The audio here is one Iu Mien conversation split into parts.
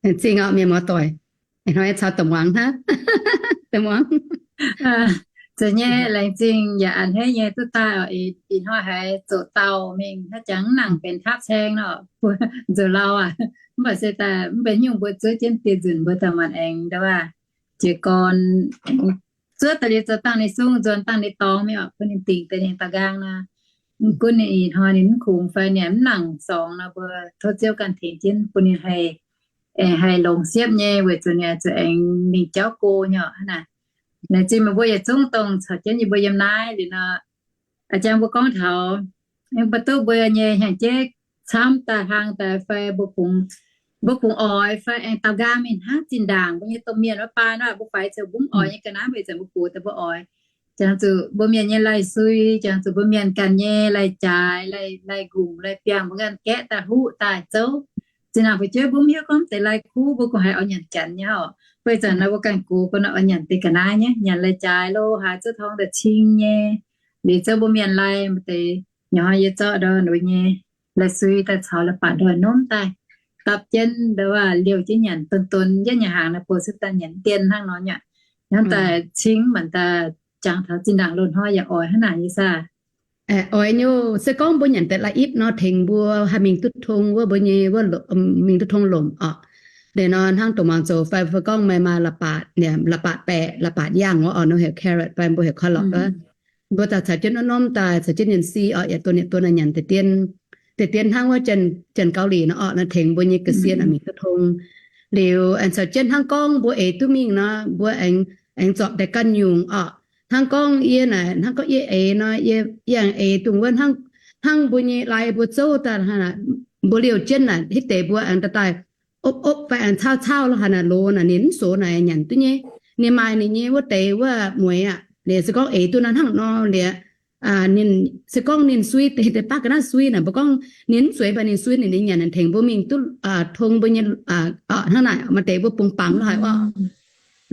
Laengz zingh orqc, mienh muoz-doic. Ih hnoi caux da'muangx hnangv. Da'muangx. Zeiz nyei, laengz zingh yaac a'hneiv nyei duqv daaih oc. Ih hnoi haiz zoqc dauh mingh hnangv, jangx mv nangc benx taapv caeng nor, nzuqc lauh aac. Mv baac se daaih mv benx nyungc, mbuo zuov jienv dieh nzunc mbuo daaih maanc aengx nduov, jiez gorn zuov daaih liuz zoux dangh ninh sung, nzuonx dangh ninh dorngx mingh oc, bun ninh dingc deix ninh daaux nqaang nor. Gunv ninh ih hnoi ninh mv kungx fai ninh mv nangc sorngx nor, mbuo tov Ziouv ganh tengx jienv bun ninh haih, haih longx siepv nyei, weic zuqc ninh zuqc aengx mingh jauv go nyei oc hnangv naaic. Laengz zingh meih mbuo yietc zungv dongh caux jienv yie mbuo yiem naaiv liuz nor, a'jang mbuo gorngv taux, mbuo duqv mbuo nyei hnyangx-jeiv camv daaih hlang daaih fai mbuo kungx, mbuo kungx oix fai aengx daaux nqaang mingh hnangv zinh ndaangc mbuo nyei domh mienh wuov baan aac, mbuo faix ziouc mbuo mv oix nyei ga'naaiv, mbuo ih zanc mbuo gox daaih mbuo oix. Jangx zuqc mbuo mienh nyei lai-suiv, jangx zuqc mbuo mienh ganh nyei lai-jaaix, lai-nqungc, lai-biangh, mbuo ganh gaeqv daaih huqv daaih zouv. Zinh ndaangc fu'jueiv mbuo mv hiuv gorngv deix lai-kuv mbuo kungx haiz oix nyanc janx nyei oc. Mbuo ih zanc naaiv mbuo ganh gox go nor oix nyanc deix ga'naaiv nyei, nyanc lai-jaaix lo haaix zouv torngv daaih cing nyei. Liuz zouv mbuo mienh lai maaih deix, nyanc hnoi yie zorqv ndau nduov nyei lai-suiv daaih caux la'baatc ndoih-nomv daaih dapv jienv, ndau liouh jienv nyanc, donx-donx jienv nyanc, hnaangx naaiv buo cuotv daaih nyanc dien hnangv nor nyei. Hnangv daaih cing manc daaih jangx taux zinh ndaangc loz-hnoi yaac oix hnangv naaic nyei saah? Oix nyei, se gorngv mbuo nyanc deix lai-ipv nor tengx mbuo haih mingh duqv tong wuov mbuo nyei, mingh duqv tong lomc oc. Liuz nor hnangv dongh muangx zoux fai, fai gorngv meih maaih la'baatc, la'baatc baeqc, la'baatc yaangh wuov oc, nor heuc carrot fai mbuo heuc carrot wuov. Mbuo daaih caux jienv ndoih-nomv daaih caux jienv mienh si oc, yietc duon yietc duon nyanc deix dien. Deix dien hnangv wuov Janx-Gaux Lic nor oc, nor tengx mbuo nyei ga'sie mingh duqv tong. Liuz aengx caux jienv hnangv gorngv mbuo eix duqv mingh nor, mbuo aengx, aengx zorpc deix ganh nyungc oc. Hnangv gorngv yie naaic, hnangv gorngv yie eix nor, yie, yie aengx eix dongh wuov hnangv, hnangv mbuo nyei lai mbuo zouv daaih, mbuo liouh jienv naaic hitv deix mbuo aengx daaih daaih opv opv fai aengx caauv caauv lo haaix naaic loz naaic ninh mv sox naaic nyanc duqv nyei. Ninh maaih ninh nyei wuov deix wuov mueix aqv. Liuz se gorngv eix duqv nor hnangv nor liuz, ninh se gorngv ninh sui deix, deix baav ga'naaiv sui naaic, mbuo gorngv ninh mv zueiz mv baac ninh sui ninh, ninh nyanc tengx mbuo mingh duqv tong mbuo nyei hnangv naaic, maaih deix mbuo bungx bangc lo haaix oc.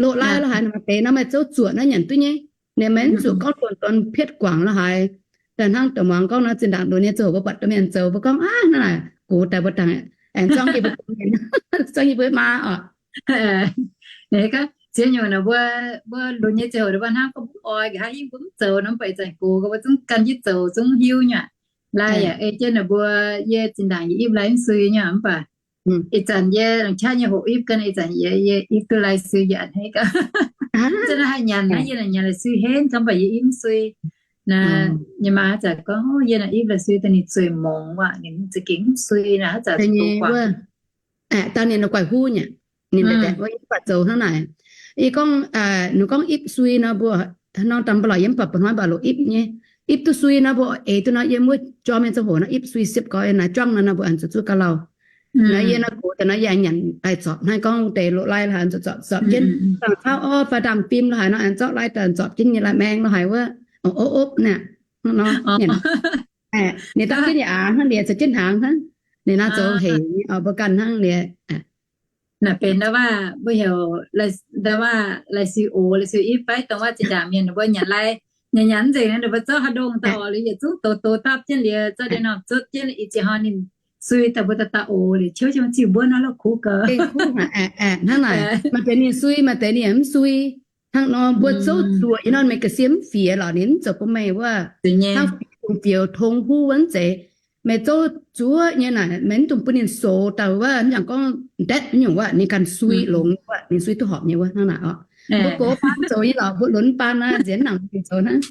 Loz-lai lo haaix maaih deix nor maaih zouv zuoqc naaiv nyanc duqv nyei. Ninh maiv zuqc gorngv donx donx pietv guangc lo haaix. Daaih hnangv dongh muangx gorngv nor, zinh ndaangc lunx nyei ziangh hoc mbuo buatc domh mienh zoux, mbuo gorngv, aav, hnangv naaic gox daaih mbuo dangh aengx zorngv yie mbuo, zorngv yie mbuo maa oc. Ziex nyungc naaic mbuo, mbuo lunx nyei ziangh hoc mbuo hnangv gorngv mbuo mv oix, nqa'haav hingv mbuo mv zoux nor, mv baac ih zanc gox gau mbuo zungv gan jienv zoux, zungv hiuv nyei. Lai yaac ei jienv naaic mbuo, yie zinh ndaangc yie ipv lai mv sui nyei, mv baac ih zanc yie longc qaqv nyei hoqc ipv ga'naaiv, ih zanc yie, yie ipv duqv lai sui yaac a'hneiv gau. Za'naaiv haih nyanc naaiv, yie naaic nyanc lai sui henv gau, mv baac yie ipv mv sui. Naaiv nyei maa haaix zanc gorngv, yie naaic ipv lai sui daaih ninh zueiz mungz waac, ninh za'gengh mv sui naaic, haaix zanc zuqc gox guangc. Dangh ninh guaih huv nyei, ninh daaih wuov yie mv baac zoux hnangv naaic. Yie gorngv, ninh gorngv ipv sui nor mbuo, norm daaih mbuo lorz yiem mv baac mba'hnoi mv baac loz ipv nyei. Ipv duqv sui nor mbuo eix duqv nor yiem wuov jorm nyei ziangh hoc nor ipv sui siepv gorx naaiv juangv nor nor mbuo aengx zuqc zuqv ga'lauh. Naaiv yie nor gox daaih nor yie aengx nyanc daaih zorpc hnangv gorngv deix loz-lai lorz haaix zuqc zorpc zorpc jienv dangh cauv orv fai ndaamv-fim lorz haaix nor aengx zorqv lai daaih zorpc jienv nyei lai-maeng lorz haaix wuov, ov opv naaic. Ninh dapv jienv yaac aax hnangv, ninh zoux jienv hnaangx hnangv. Ninh naaiv zoux hec nyei oc, mbuo ganh hnangv liuz. Naaic benx ndau waac mbuo heuc, ndau waac lai sui ox, lai sui ipv fai dongh waac zinh ndaangc mienh ninh mbuo nyanc lai, nyanc nyanc nzengc ninh mbuo zorqv haaix ndongh daaih oc, liuz yietc zungv doz doz dapv jienv liuz zorqv deix norm zuotv jienv i ziex hnoi ninh sui daaih mbuo daaih daaih ox liuz qiuv jienv ziuh mbuonv naaiv lorqc kuv gau. Hnangv naaic, maaih deix ninh sui, maaih deix ninh mv sui. Hnangv nor mbuo zouv zuoqc nyei nor meih ga'sie mv fiex lorqc, ninh mv zoux bun meih wuov hnangv fiex dungx fioux tong huv wuov mv zeiz. Meih zouv zuoqc nyei naaic meih mv dungx bun ninh soux daaih wuov, mv jangc gorngv ndetv nyungc wuov, ninh ganh sui longx wuov, ninh sui duqv horpc nyei wuov hnangv naaic oc. Mbuo gox baan zoux nyei lorqc, mbuo lunx baan naaiv nzienx nangc mbuo zoux hnangv.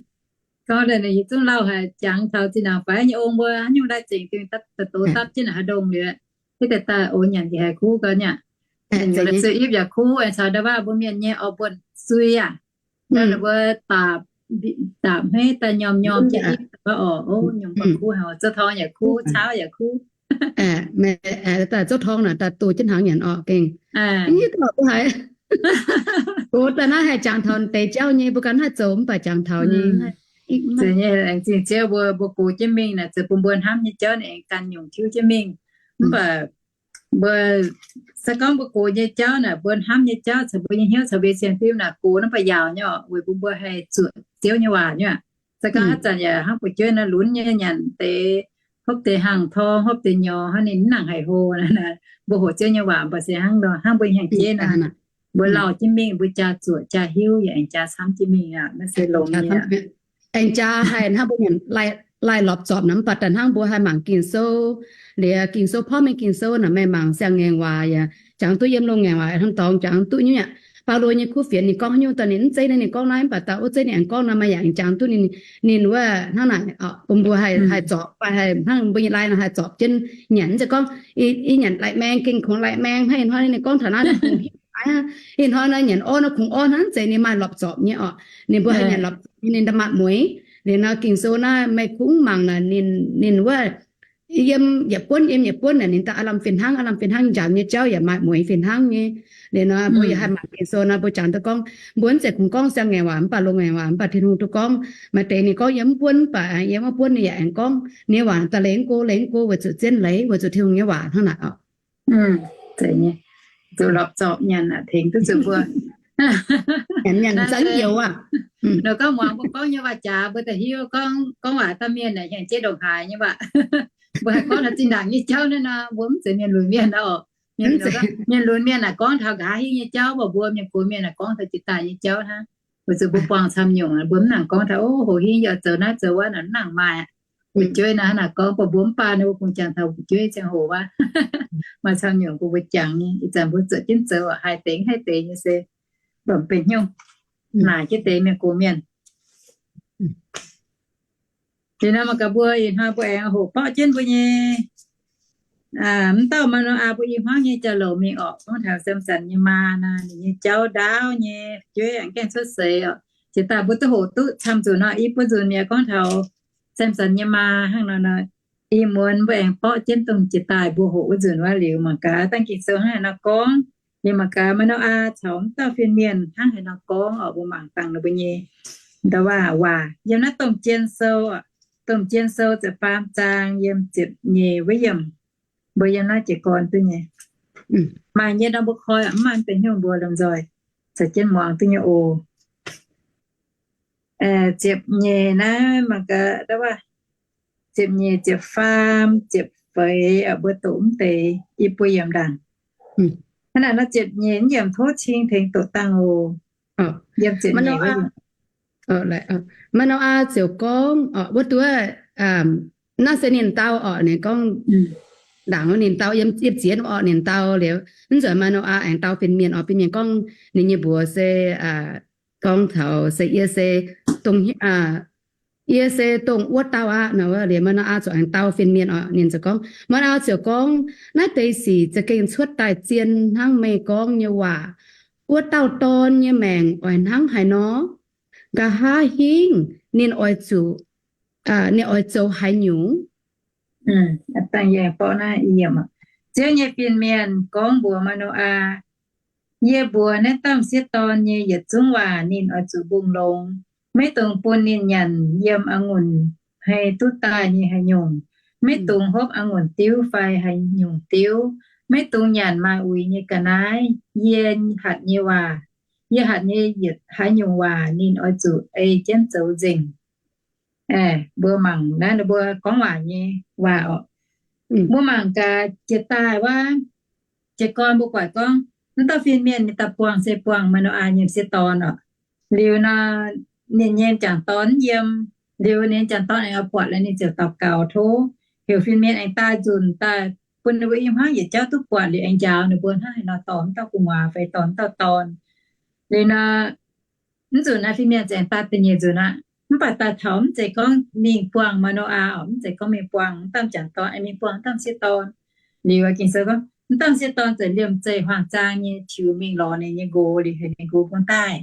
Gorngv daaih ninh yietc zungv lauh haic jangx taux zinh ndaangc faix nyei ong mbuo haaix nyungc daaih zengc dingh dapv doz dapv jienv haaix ndongh liuz, hitv daaih daaih ox nyanc njiec haiz kuv gau nyei. Ninh la'siou ipv yaac kuv, aengx caux ndau waac mbuo mienh nyei orv buonc sui aac, daaih ninh mbuo daapc, daapc hmeiv daaih nyorm nyorm jienv ipv daaih oc, nyungc baac kuv haic, zouv torng yaac kuv, caauv yaac kuv. Daaih zouv torng naaic daaih doh jienv hnaangx nyanc orqc gengh. Nyei daaih mbuo haiz gox daaih naaiv haih jangx taux deix jauv nyei, mbuo ganh haih zoux mv baac jangx taux nyei. Zeiz nyei, laengz zingh Ziouv mbuo, mbuo gox jienv mingh naaic, zoux bun mbuo hnamv nyei jauv ninh aengx ganh nyungc tiuv jienv mingh. Mv baac mbuo se gorngv mbuo gox nyei jauv naaic, mbuo hnamv nyei jauv caux mbuo nyei hnyouv caux mbuo nyei sienx fim naaic gox naaiv baac yaauc nyei orqc, weic bun mbuo haih zuoqc Ziouv nyei waac nyei aqv. Se gorngv haaix zanc yaac hnangv fu'jueiv naaiv lunx nyei nyanc deix, hopv deix hnaangx torng, hopv deix nyorx hnangv, ninh mv nangc haic hlo. Mbuo hoqc Ziouv nyei waac mv baac se hnangv nor, hnangv mbuo hnyangx-jeiv naaiv, mbuo lauh jienv mingh, mbuo jaa zuoqc jaa hiuv yaac aengx jaa camv jienv mingh aqv. Naaiv se longx nyei aqv. Aengx jaa haih hnangv mbuo nyanc lai-lorpc zorpc naaic, mv baac daaih hnangv mbuo haih mangc Ging-Sou, liuz Ging-Sou, porv mengh Ging-Sou naaic meih mangc siang-ngaengc waac yaac jangx duqv, yiem loz-ngaengc waac hnangv dorngx jangx duqv nyei aqv. Baulo nyei kuv fienx ninh gorngv haaix nyungc daaih ninh mv zeiz naaiv, ninh gorngv naaiv, mv baac daaih wuov zeiz ninh aengx gorngv naaiv, meih yaac aengx jangx duqv ninh, ninh wuov hnangv naaic, bun mbuo haih, haih zorpc fai haih hnangv mbuo nyei lai nor haih zorpc jienv nyanc. Mv zeiz gorngv ih nyanc lai-maeng gengh kungx lai-maeng hnangv. Ih hnoi ninh gorngv taux naaiv, ih hnoi nor nyanc orv nor kungx orv hnangv, zeiz ninh maaih lorpc zorpc nyei orqc. Ninh mbuo haih nyanc lorpc zorpc nyei, ninh daaih maaih mueiz. Liuz nor Ging-Sou naaiv meih kungx mangc naaic, ninh, ninh wuov yiem yietc buonv, yiem yietc buonv naaic ninh daaih aav lamh fih hnangv, aav lamh fih hnangv, njang nyei jauv yaac maaih mueiz fih hnangv nyei. Liuz nor mbuo yaac haih mangc Ging-Sou nor mbuo jangx duqv gorngv, mbuo mv zeiz kungx gorngv siang-ngaengc waac mv baac loz-ngaengc waac, mv baac Tin-Hungh duqv gorngv, maaih deix ninh gorngv yiem mv buonv mv baac yiem wuov buonv ninh yaac aengx gorngv, ninh nyei waac daaih lengx go, lengx go weic zuqc zien leiz, weic zuqc Tin-Hungh nyei waac hnangv naaic oc. Zuqc lorpc zorpc nyanc tengx duqv zuqc mbuo. Nyanc nyanc zanc youz aqv. Nor gorngv muangx mbuo gorngv nyei waac-jaax mbuo daaih hiuv gorngv, gorngv waac dauh mienh naaic hnyangx-jeiv ndongc haaix nyei waac. Mbuo haih gorngv taux zinh ndaangc nyei jauv naaiv nor, mbuo mv zeiz mienh lunx mienh nor oc. Mienh lunx mienh naaic gorngv taux nqa'haav hingv nyei jauv, mv baac mbuo mienh gox mienh naaic gorngv taux jiex daaih nyei jauv hnangv. Weic zuqc mbuo buangh camv nyungc, mbuo mv nangc gorngv taux, ov, hoc hingv yie oix zoux naaiv zoux wuov naaic, mv nangc maaih. Fu'jueiv naaiv hnangv naaic gorngv, baac mbuo mv baac naaiv mbuo kungx jangx taux fu'jueiv ziangh hoc wuov. Maaih camv nyungc mbuo mbuo jangx nyei, ih zanc mbuo zuotc jienv zoux haiz dengx haiz deix nyei se, mv baac benx hnyouv naaic jienv deix mienh gox mienh. Liuz nor mangc gaax mbuo ih hnoi mbuo aengx hoqc borqv jienv mbuo nyei, mv dauh Maa^no^aa mbuo i hmuangv nyei jauv-louc mingh orqc, gorngv taux Samson nyei maa naaic, ninh nyei jauv ndaauv nyei, fu'jueiv aengx gaengh cuotv seix orqc. Jiex daaih mbuo duqv hoqc duqv camv nzunc nor, i buo nzunc mi'aqv gorngv taux Samson nyei maa hnangv nor nor, ih muonz mbuo aengx borqv jienv dongh jiex daaih mbuo hoqc wuov nzunc wuov liuz mangc gaax dangh Ging-Sou hnangv haaix nor gorngv. Liuz mangc gaax Maa^no^aa caux mv dauh fin-mienh hnangv haaix nor gorngv orqc, mbuo mangc dangh ninh mbuo nyei ndau waac waac yiem naaiv Domh Jien Sou, Domh Jien Sou ziepc faam zaang yiem ziepc nyeic wuov yiemc. Mbuo yiem naaiv jiez gorn duqv nyei. Maaih nyei nor mbuo koi, mv maaih benx hnyouv mbuo lomh nzoih caux jienv muangx duqv nyei oc. Ziepc nyeic naaiv mangc gaax, ziepc nyeic, ziepc faam, ziepc feix, mbuo doqc mv deix i buo yiemc ndaangc. Hnangv naaic nor ziepc nyeic yiemc tov cing tengx doqc dangh oc. Yiem ziepc nyeic wuov yiemc. Maa^no^aa ziouc gorngv, wuov duqv, naaiv se ninh dau orqc, ninh gorngv, ndaangc ninh dau yiem, yiem ziex orqc, ninh dau liuz, mv nzunc Maa^no^aa aengx dau fin-mienh orqc, fin-mienh gorngv ninh nyei mbuox se, gorngv taux se yie se dongh, yie se dongh wuov dauh aqv nor. Liuz Maa^no^aa ziouc aengx dau fin-mienh orqc, ninh ziouc gorngv, Maa^no^aa ziouc gorngv, naaiv deix sic za'gengh cuotv daaih zien hnangv meih gorngv nyei waac. wuov dauh dorn nyei maengc oix hnangv haaix nor? Nqa'haav hingv ninh oix zuqc, ninh oix zoux haaix nyungc? Ziouv nyei fin-mienh gorngv mbuox Maa^no^aa, Yie mbuox naaiv dauh m'sieqv dorn nyei yietc zungv waac ninh oix zuqc mbungh longx. Maiv dungx bun ninh nyanc yiem a'ngunc hei duqv daaih nyei haaix nyungc. Maiv dungx hopv a'ngunc diuv fai haaix nyungc diuv. Maiv dungx nyanc maaih uix nyei ga'naaiv. Yie hatc nyei waac, yie hatc nyei yietc haaix nyungc waac ninh oix zuqc ei jienv zoux nzengc. Mbuo mangc naaiv ninh mbuo gorngv waac nyei waac oc. Mbuo mangc gaax jiex daaih wuov, jiez gorn mbuo buatc gorngv, m'dauh fin-mienh ninh daaih buangh se buangh Maa^no^aa nyei m'sieqv dorn oc. Liuz nor, ninh nyei m'jangc dorn yiem. Liuz ninh m'jangc dorn aengx oix buatc liuz ninh ziouc daux gaux tov heuc fin-mienh aengx daaih nzunc daaih bun ninh mbuo i hmuangv yietc jauv duqv buatc liuz aengx njaaux ninh mbuo hnangv haaix nor dorh m'dauh gu'nguaaz fai dorh m'dauh dorn. Liuz nor, mv nzunc naaiv fin-mienh ziouc aengx daaih da'nyeic nzunc aqv. Mv baac daaih taux mv zeiz gorngv mingh buangh Maa^no^aa oc, mv zeiz gorngv mingh buangh m'dauh m'jangc dorn, aengx mingh buangh m'dauh m'sieqv dorn. Liuz Ging-Sou gorngv m'dauh m'sieqv dorn ziouc liemh zeih huaang-zaang nyei tiux mingh lorz ninh nyei nqox liuz heuc ninh nqox bun daaih.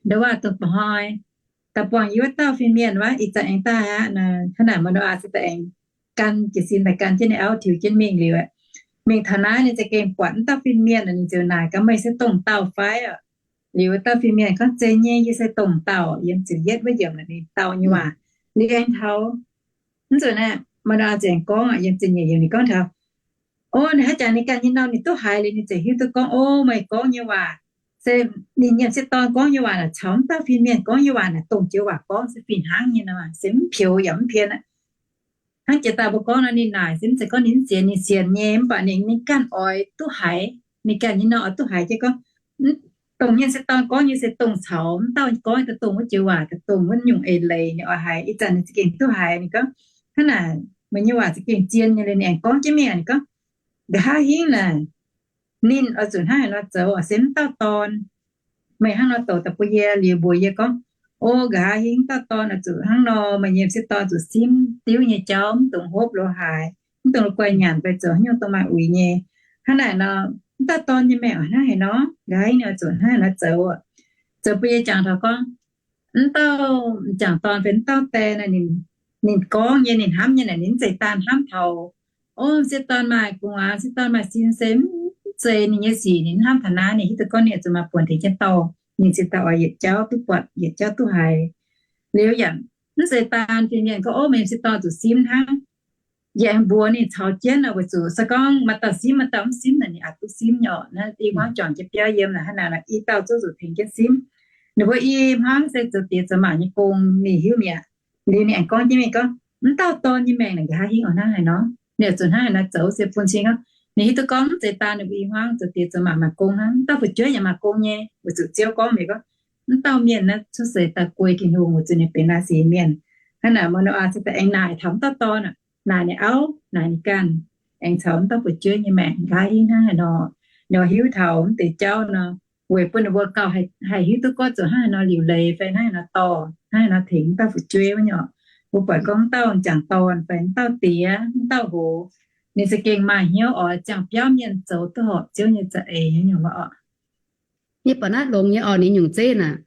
Nduov waac dongh ba'hnoi daaih buangh yie wuov dauh fin-mienh wuov, ih zanc aengx daaih aqv. Hnangv naaic Maa^no^aa se daaih aengx gan jiez sin daaih gan jienv ninh auv tiux jienv mingh liuz, mingh taux naaiv ninh za'gengh buatc m'dauh fin-mienh, ninh ziouc naaic gaax, Meih se dongh dauh fai oc? Liuz wuov dauh fin-mienh gorngv, Zeiz nyei, yie se dongh dauh. Yiem ziepc yietv wuov yiemc ninh dauh nyei waac. Liuz aengx taux mv nzunc naaiv Maa^no^aa ziouc aengx gorngv yiem ziepc nyeic yiemc ninh gorngv taux, O, ninh haaix jangx ninh ganh nyei nor ninh duqv haiz liuz ninh ziouc hiuv duqv gorngv, O, meih gorngv nyei waac se ninh nyei m'sieqv dorn gorngv nyei waac naaic caux m'dauh fin-mienh gorngv nyei waac naaic dongh joux waac gorngv se fih hnangv nyei nor, se mv peux yaac mv pien aqv. Hnangv jiex daaih mbuo gorngv nor, ninh naaic se mv zeiz gorngv ninh mv sienx, ninh sienx nyei, mv baac ninh, ninh ganh oix duqv haiz, ninh ganh nyei nor oix duqv haiz jienv gorngv, dongh nyei m'sieqv dorn gorngv nyei se dongh caux m'dauh gorngv daaih dongh wuov joux waac, daaih dongh wuov nyungc eix leiz ninh oix haiz. Ih zanc ninh za'gengh duqv haiz, ninh gorngv, Hnangv naaic meih nyei waac za'gengh zien nyei. Liuz ninh aengx gorngv jienv mingh, ninh gorngv, Nqa'haav hingv naaic ninh oix zuqc hnangv haaix nor zoux, se m'dauh dorn meih hnangv nor douc daaih bun yie liuz mbuox yie gorngv, O, nqa'haav hingv m'dauh dorn oix zuqc hnangv nor, meih nyei m'sieqv dorn zuqc simv diuv nyei jauv, mv dungx hopv lo haaix, mv dungx lo guai nyanc fai zoux haaix nyungc dongh maaih uix nyei. Hnangv naaic nor, m'dauh dorn nyei maengc oix hnangv haaix nor, nqa'haav hingv ninh oix zuqc hnangv haaix nor zoux. Zoux bun yie jangx taux gorngv, m'dauh m'jangc dorn fai m'dauh die naaic, ninh gorngv nyei, ninh hnamv nyei naaic, ninh mv zeiz daan hnamv taux, O, m'sieqv dorn maaih gu'nguaaz, m'sieqv dorn maaih sin, se mv zeiz ninh nyei sic. Ninh mv hnamv taux naaiv, ninh hiuv duqv gorngv ninh oix zuqc maaih buonc tengx jienv dorh. Ninh ziouc daaih oix yietc jauv duqv buatc, yietc jauv duqv haiz. Liuz yaac mv zeiz daan fin-mienh gorngv, O, meih m'sieqv dorn zuqc simv hnangv. Yaac aengx mbuox ninh caux jienv nor, weic zuqc se gorngv maaih dauh simv maaih dauh mv simv naaic, ninh aqc duqv simv nyei oc. Naaiv i hmuangv juangc jienv biauv yiem naaic, hnangv naaic nor i dauh zungv zuqc tengx jienv simv. Ninh mbuo i hmuangv se zoux diex zoux maac nyei gong ninh hiuv mi'aqv. Liuz ninh aengx gorngv jienv mingh gorngv, M'dauh dorn nyei maengc naaic nqa'haav hingv oix hnangv haaix nor? Ninh oix zuqc hnangv haaix nor zoux se bun cing gorngv, ninh hiuv duqv gorngv mv zeiz daan ninh mbuo i hmuangv zoux diex zoux maac maaih gong hnangv, m'dauh fu'jueiv yaac maaih gong nyei. Weic zuqc Ziouv gorngv mingh gorngv, M'dauh mienh naaiv cuotv seix daaih guei Tin-Hungh, weic zuqc ninh benx naaiv sienx mienh. Hnangv naaic Maa^no^aa se daaih aengx naaic taux m'dauh dorn, naaic ninh auv, naaic ninh ganh, aengx caux m'dauh fu'jueiv nyei maengc nqa'haav hingv hnangv haaix nor. Ninh oix hiuv taux mv deix jauv nor, weic bun ninh mbuo gauh haih hiuv duqv gorngv zuqc hnangv haaix nor liuc leiz fai hnangv haaix nor dorh, hnangv haaix nor tengx m'dauh fu'jueiv wuov nyei oc. Mbuo buatc gorngv m'dauh m'jangc dorn fai m'dauh diex, m'dauh hoz, ninh za'gengh maaih hnyouv oix ziangh biauv mienh zoux duqv horpc Ziouv nyei za'eix nyei nyungc oc. Yie buatc naaiv longx nyei oc, ninh nyungc zeiv naaic.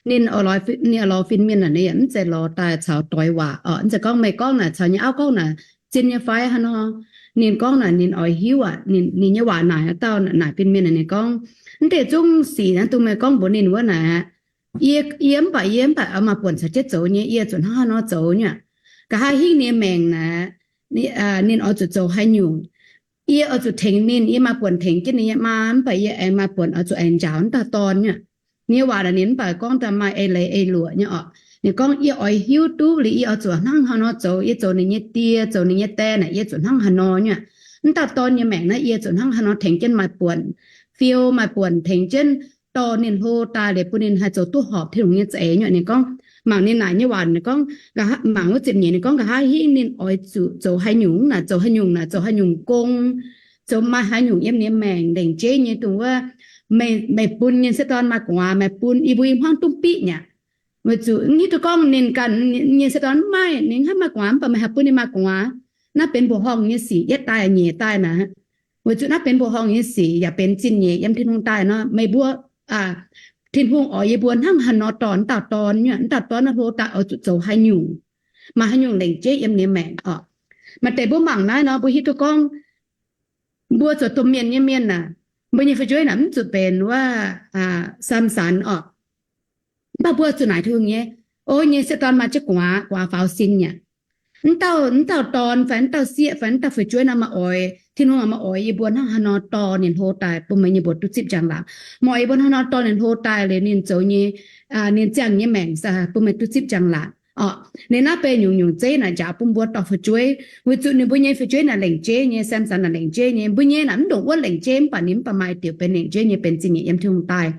Ninh, ninh oix lorz fin-mienh naaic, ninh yaac mv zeiz lorz daaih caux doix waac oc. Mv zeiz gorngv meih gorngv naaic caux nyei auv gorngv naaic zien nyei fai hnangv nor. Ninh gorngv naaic ninh oix hiuv aqv. Ninh nyei waac naaic, dauh naaic fin-mienh naaic ninh gorngv, Mv deix zungv sic naaiv dongh meih gorngv mbuox ninh wuov naaic, yie, yie mv baac yie mv baac oix maaih buonc caux jienv zoux nyei, yie zuqc hnangv haaix nor zoux nyei. Nqa'haav hingv ninh nyei maengc naaic, ninh oix zuqc zoux haaix nyungc. Yie oix zuqc tengx ninh, yie maaih buonc tengx jienv ninh nyei maa, mv baac yie aengx maaih buonc oix zuqc aengx njaaux m'dauh dorn nyei. Ninh nyei waac naaic ninh mv baac gorngv daaih maaih eix leiz eix luoqc nyei oc. Ninh gorngv, Yie oix hiuv duqv liuz yie oix zuqc hnangv haaix nor zoux, yie zoux ninh nyei die, zoux ninh nyei die naaic yie zuqc hnangv haaix nor nyei. M'dauh dorn nyei maengc naaiv yie zuqc hnangv haaix nor tengx jienv maaih buonc fiou, maaih buonc tengx jienv dorh ninh hlo daaih liuz bun ninh haih zoux duqv horpc Tin-Hungh nyei za'eix nyei. Ninh gorngv, mangc ninh naaic nyei waac, ninh gorngv, mangc wuov ziepc nyeic ninh gorngv, Nqa'haav hingv ninh oix zuqc zoux haaix nyungc naaic, zoux haaix nyungc naaic, zoux haaix nyungc gong, zoux maaih haaix nyungc yiem ninh nyei maengc lengc jeiv nyei dongh wuov, meih bun nyei m'sieqv dorn maaih gu'nguaaz, meih bun, yie mbuo i hmuangv duqv biqv nyei aqv. Weic zuqc mv hiuv duqv gorngv ninh ganh nyei m'sieqv dorn mv maaih, ninh hnangv maaih gu'nguaaz mv baac meih haih bun ninh maaih gu'nguaaz. Naaiv benx mbuoqc horngh nyei sic, yietv daaih nyeic daaih naaic. Weic zuqc naaiv benx mbuoqc horngh nyei sic yaac benx zingh nyeic yiem Tin-Hungh daaih nor. Meih mbuo Tin-Hungh oix yie mbuo hnangv haaix nor dorh wuov dauh dorn, wuov dauh dorn naaiv hlo daaih oix zuqc zoux haaix nyungc, maaih haaix nyungc lengc jeiv yiem ninh maengc oc. Maaih deix mbuo mangc naaiv nor mbuo hiuv duqv gorngv mbuo zoux domh mienh nyei mienh aah, mbuo nyei fu'jueiv naaic mv zuqc benx wuov Samson oc. Mv baac mbuo zuqc naaic Tin-Hungh nyei, o, nyei sieqv dorn maaih jienv gu'nguaaz, gu'nguaaz faaux sin yaac mv dauh, mv dauh dorn fai mv dauh sieqv fai mv dauh fu'jueiv naaiv maaih oix, Tin-Hungh maaih oix yie mbuo hnangv haaix nor dorh ninh hlo daaih bun meih nyei mbuox duqv zipv njang-laangc. Maaih oix yie mbuo hnangv haaix nor dorh ninh hlo daaih liuz ninh zoux nyei, ninh ziangh nyei maengc bun meih duqv zipv njang-laangc oc. Ninh naaiv benx nyungc-nyungc zeiv naaic njaaux bun mbuo dorh fu'jueiv, weic zuqc ninh mbuo nyei fu'jueiv naaic lengc jeiv nyei, Samson naaic lengc jeiv nyei. Mbuo nyei naaic mv ndongc wuov lengc jeiv mv baac ninh mv baac maaih diuc benx lengc jeiv nyei, benx zingh nyeic yiem Tin-Hungh daaih.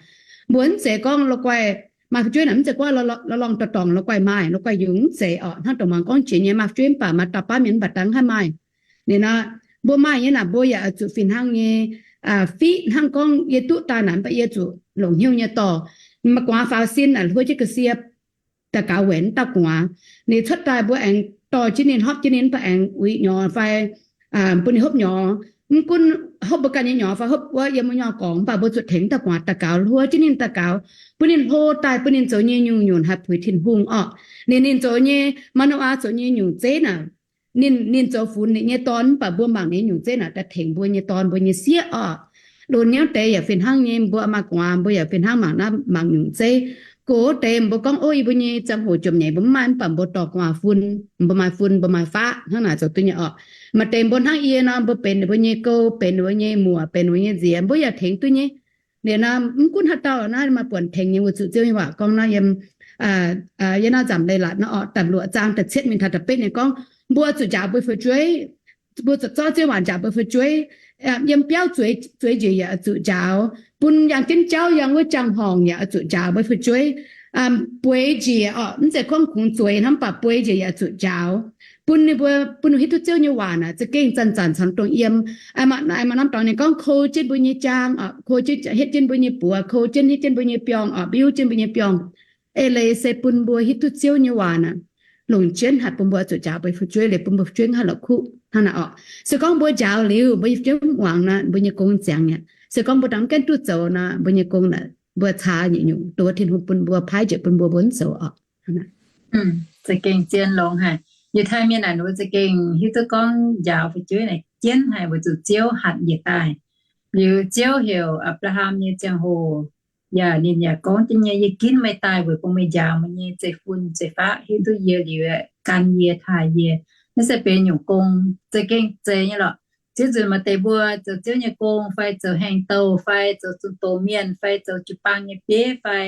Mbuo mv zeiz gorngv la'guaih maaih fu'jueiv naaic mv zeiz gorngv lorh lorh ndorh dorngc la'guaih maaih, la'guaih yungz, mv zeiz oc. Hnangv dongh muangx gorngv jiex nyei, maaih fu'jueiv mv baac maaih dauh baav mienh mv baac dangh haih maaih. Ninh nor, mbuo maaih nyei naaic mbuo yaac oix zuqc fih hnangv nyei fiqv hnangv gorngv yie duqv daaih naaic mv baac yie zuqc longc hnyouv nyei dorh. Maaih gu'nguaaz faaux sin naaic hluo jienv ga'sie daux gaux weic wuov dauh gu'nguaaz. Ninh cuotv daaih mbuo aengx dorh jienv ninh, hopv jienv ninh mv baac aengx uix nyorx fai bun ninh hopv nyorx. Mv gunv hopv mbuo ganh nyei nyorx fai hopv wuov yiem wuov nyorx gorngx mv baac mbuo zuqc tengx dauh gu'nguaaz daux gaux, hluo jienv ninh daux gaux, bun ninh hlo daaih bun ninh zoux nyei nyungc-nyungc haih puix Tin-Hungh orqc. Ninh, ninh zoux nyei, Maa^no^aa zoux nyei nyungc zeiv naaic, ninh, ninh zoux funx ninh nyei dorn mv baac mbuo mangc ninh nyungc zeiv naaic daaih tengx mbuo nyei dorn mbuo nyei sieqv orqc. Lunx hnyouv deix yaac fih hnangv nyei, mbuo maaih gu'nguaaz mbuo yaac fih hnangv mangc naaiv mangc nyungc zeiv. Gox deix mbuo gorngv, o, yie mbuo nyei ziangh hoc jomc nyeic mbuo mv maaih mv baac mbuo dorh gu'nguaaz fun, mbuo maaih fun mbuo maaih faqv hnangv naaic zoux duqv nyei orqc. Maaih deix mbuo hnangv yie nor mbuo benx ninh mbuo nyei gou, benx ninh mbuo nyei muoc, benx ninh mbuo nyei nziex, mbuo yaac tengx duqv nyei. Liuz nor mv gunv haaix dauh naaiv maaih buonc tengx nyei, weic zuqc Ziouv nyei waac gorngv naaiv yiem, yiem naaiv nzamc leiz-latc nor orqc, da'luoqc zaang da'cietv mingh taux da'betv ninh gorngv, mbuo zuqc njaaux mbuo fu'jueiv, mbuo zuqc zorqv Ziouv waac njaaux mbuo fu'jueiv. Yiem biauv zueiz njiec yaac zuqc njaaux, bun yangh jienv jauv yangh wuov jangx-horngc yaac zuqc njaaux mbuo fu'jueiv. Bueix njiec orqc, mv zeiz gorngv kungx zueiz hnangv, mv baac bueix njiec yaac zuqc njaaux, bun ninh mbuo, bun ninh hiuv duqv Ziouv nyei waac naaic za'gengh zanc-zanc caux dongh yiem. Maaih norm dorngx ninh gorngv kou jienv mbuo nyei jaang orqc, kou jienv hietv jienv mbuo nyei buoz, kou jienv hietv jienv mbuo nyei biorngh orqc, mbiuv jienv mbuo nyei biorngh. Eix leiz se bun mbuo hiuv duqv Ziouv nyei waac naaic, longc jienv haih bun mbuo zuqc njaaux mbuo fu'jueiv liuz bun mbuo fu'jueiv haih la'kuqv hnangv naaic orqc. Se gorngv mbuo njaaux liuz mbuo nyei fu'jueiv mv muangx nor, mbuo nyei gong ziangx mi'aqv. Se gorngv mbuo dangh mv gaengh duqv zoux nor, mbuo nyei gong naaic mbuo caax nyungc-nyungc, dongh wuov Tin-Hungh bun mbuo, paaiv njiec bun mbuo, mbuo mv zoux orqc. Za'gengh zien longx haic. Yiutai mienh naaic ninh mbuo za'gengh hiuv duqv gorngv njaaux fu'jueiv naaic jienv haic weic zuqc Ziouv hatc njiec daaih. Liuz Ziouv heuc Apc^laa^ham nyei ziangh hoc, yaac ninh yaac gorngv jienv nyei, yie ginv meih daaih weic bun meih njaaux meih nyei zeiv-fun zeiv-faqv, hiuv duqv yie liuz gan yie taaih yie. Naaiv se benx nyungc gong za'gengh zeiz nyei lorqc. Ziouv nzunc maaih deix mbuo zoux Ziouv nyei gong fai zoux haengh douh fai zoux zunh doz mienh fai zoux jiu-baang nyei bieiv fai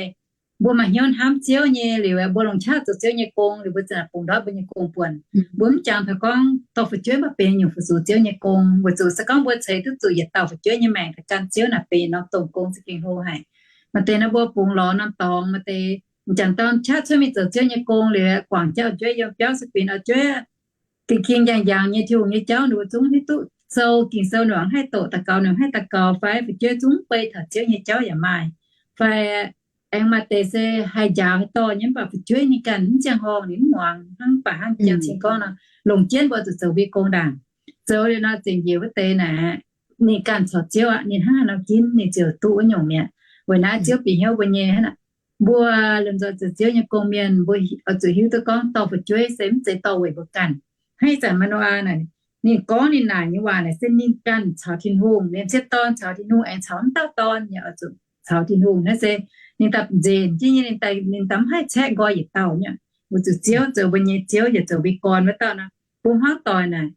mbuo maaih hnyouv hnamv Ziouv nyei liuz, mbuo longc qaqv zoux Ziouv nyei gong liuz, mbuo za'gengh bungx ndortv mbuo nyei gong buonc. Mbuo mv jangx taux gorngv dorh fu'jueiv mv baac benx nyungc fu-sux Ziouv nyei gong, weic zuqc se gorngv mbuo ceix duqv zuqc yietc dauh fu'jueiv nyei maengc daaih gan Ziouv naaic benx norm dongh gong za'gengh hlo haic. Maaih deix nor mbuo bungx lorz norm dorngx, maaih deix m'jangc dorn qaqv cuotv mingh zoux Ziouv nyei gong liuz, guangc jauv fu'jueiv yiem biauv se benx fu'jueiv gengh king njang-njang nyei, Tin-Hungh nyei jauv ninh mbuo zungv hiuv duqv sou, Ging-Sou ninh mbuo haih doqc, daux gaux ninh mbuo haih daux gaux fai fu'jueiv zungv beiv taux Ziouv nyei jauv yaac maaih. Fai aengx maaih deix se haih njaaux haih dorh nyei mv baac fu'jueiv ninh ganh mv ziangh horngh, ninh mv muangx, hnangv baac hnangv jang cing gorngv nor, longc jienv mbuo zuqc zoux mbuo nyei gong ndaangc. Zoux liuz nor zengc njiec wuov deix naaic, ninh ganh caux Ziouv aqv, ninh hnangv haaix nor ginv ninh ziouc duqv wuov nyungc mi'aqv. Weic naaiv Ziouv bieqc hnyouv mbuo nyei hnangv naaic, mbuo lomh nzoih zoux Ziouv nyei gong mienh, mbuo oix zuqc hiuv duqv gorngv dorh fu'jueiv se mv zeiz dorh weic mbuo ganh. Hnangv ih zanc Maa^no^aa naaic, ninh gorngv ninh naaic nyei waac naaic se ninh ganh caux Tin-Hungh, ninh sieqv dorn caux Tin-Hungh, aengx caux wuov dauh dorn yaac oix zuqc caux Tin-Hungh. Naaiv se ninh daaih nzenc jienv nyei, ninh daaih, ninh daaih mv haih caeqv nqoi yietc dauh nyei. Weic zuqc Ziouv zoux mbuo nyei Ziouv yaac zoux mbuo nyei gorn wuov dauh nor, bun hmuangv doic naaic,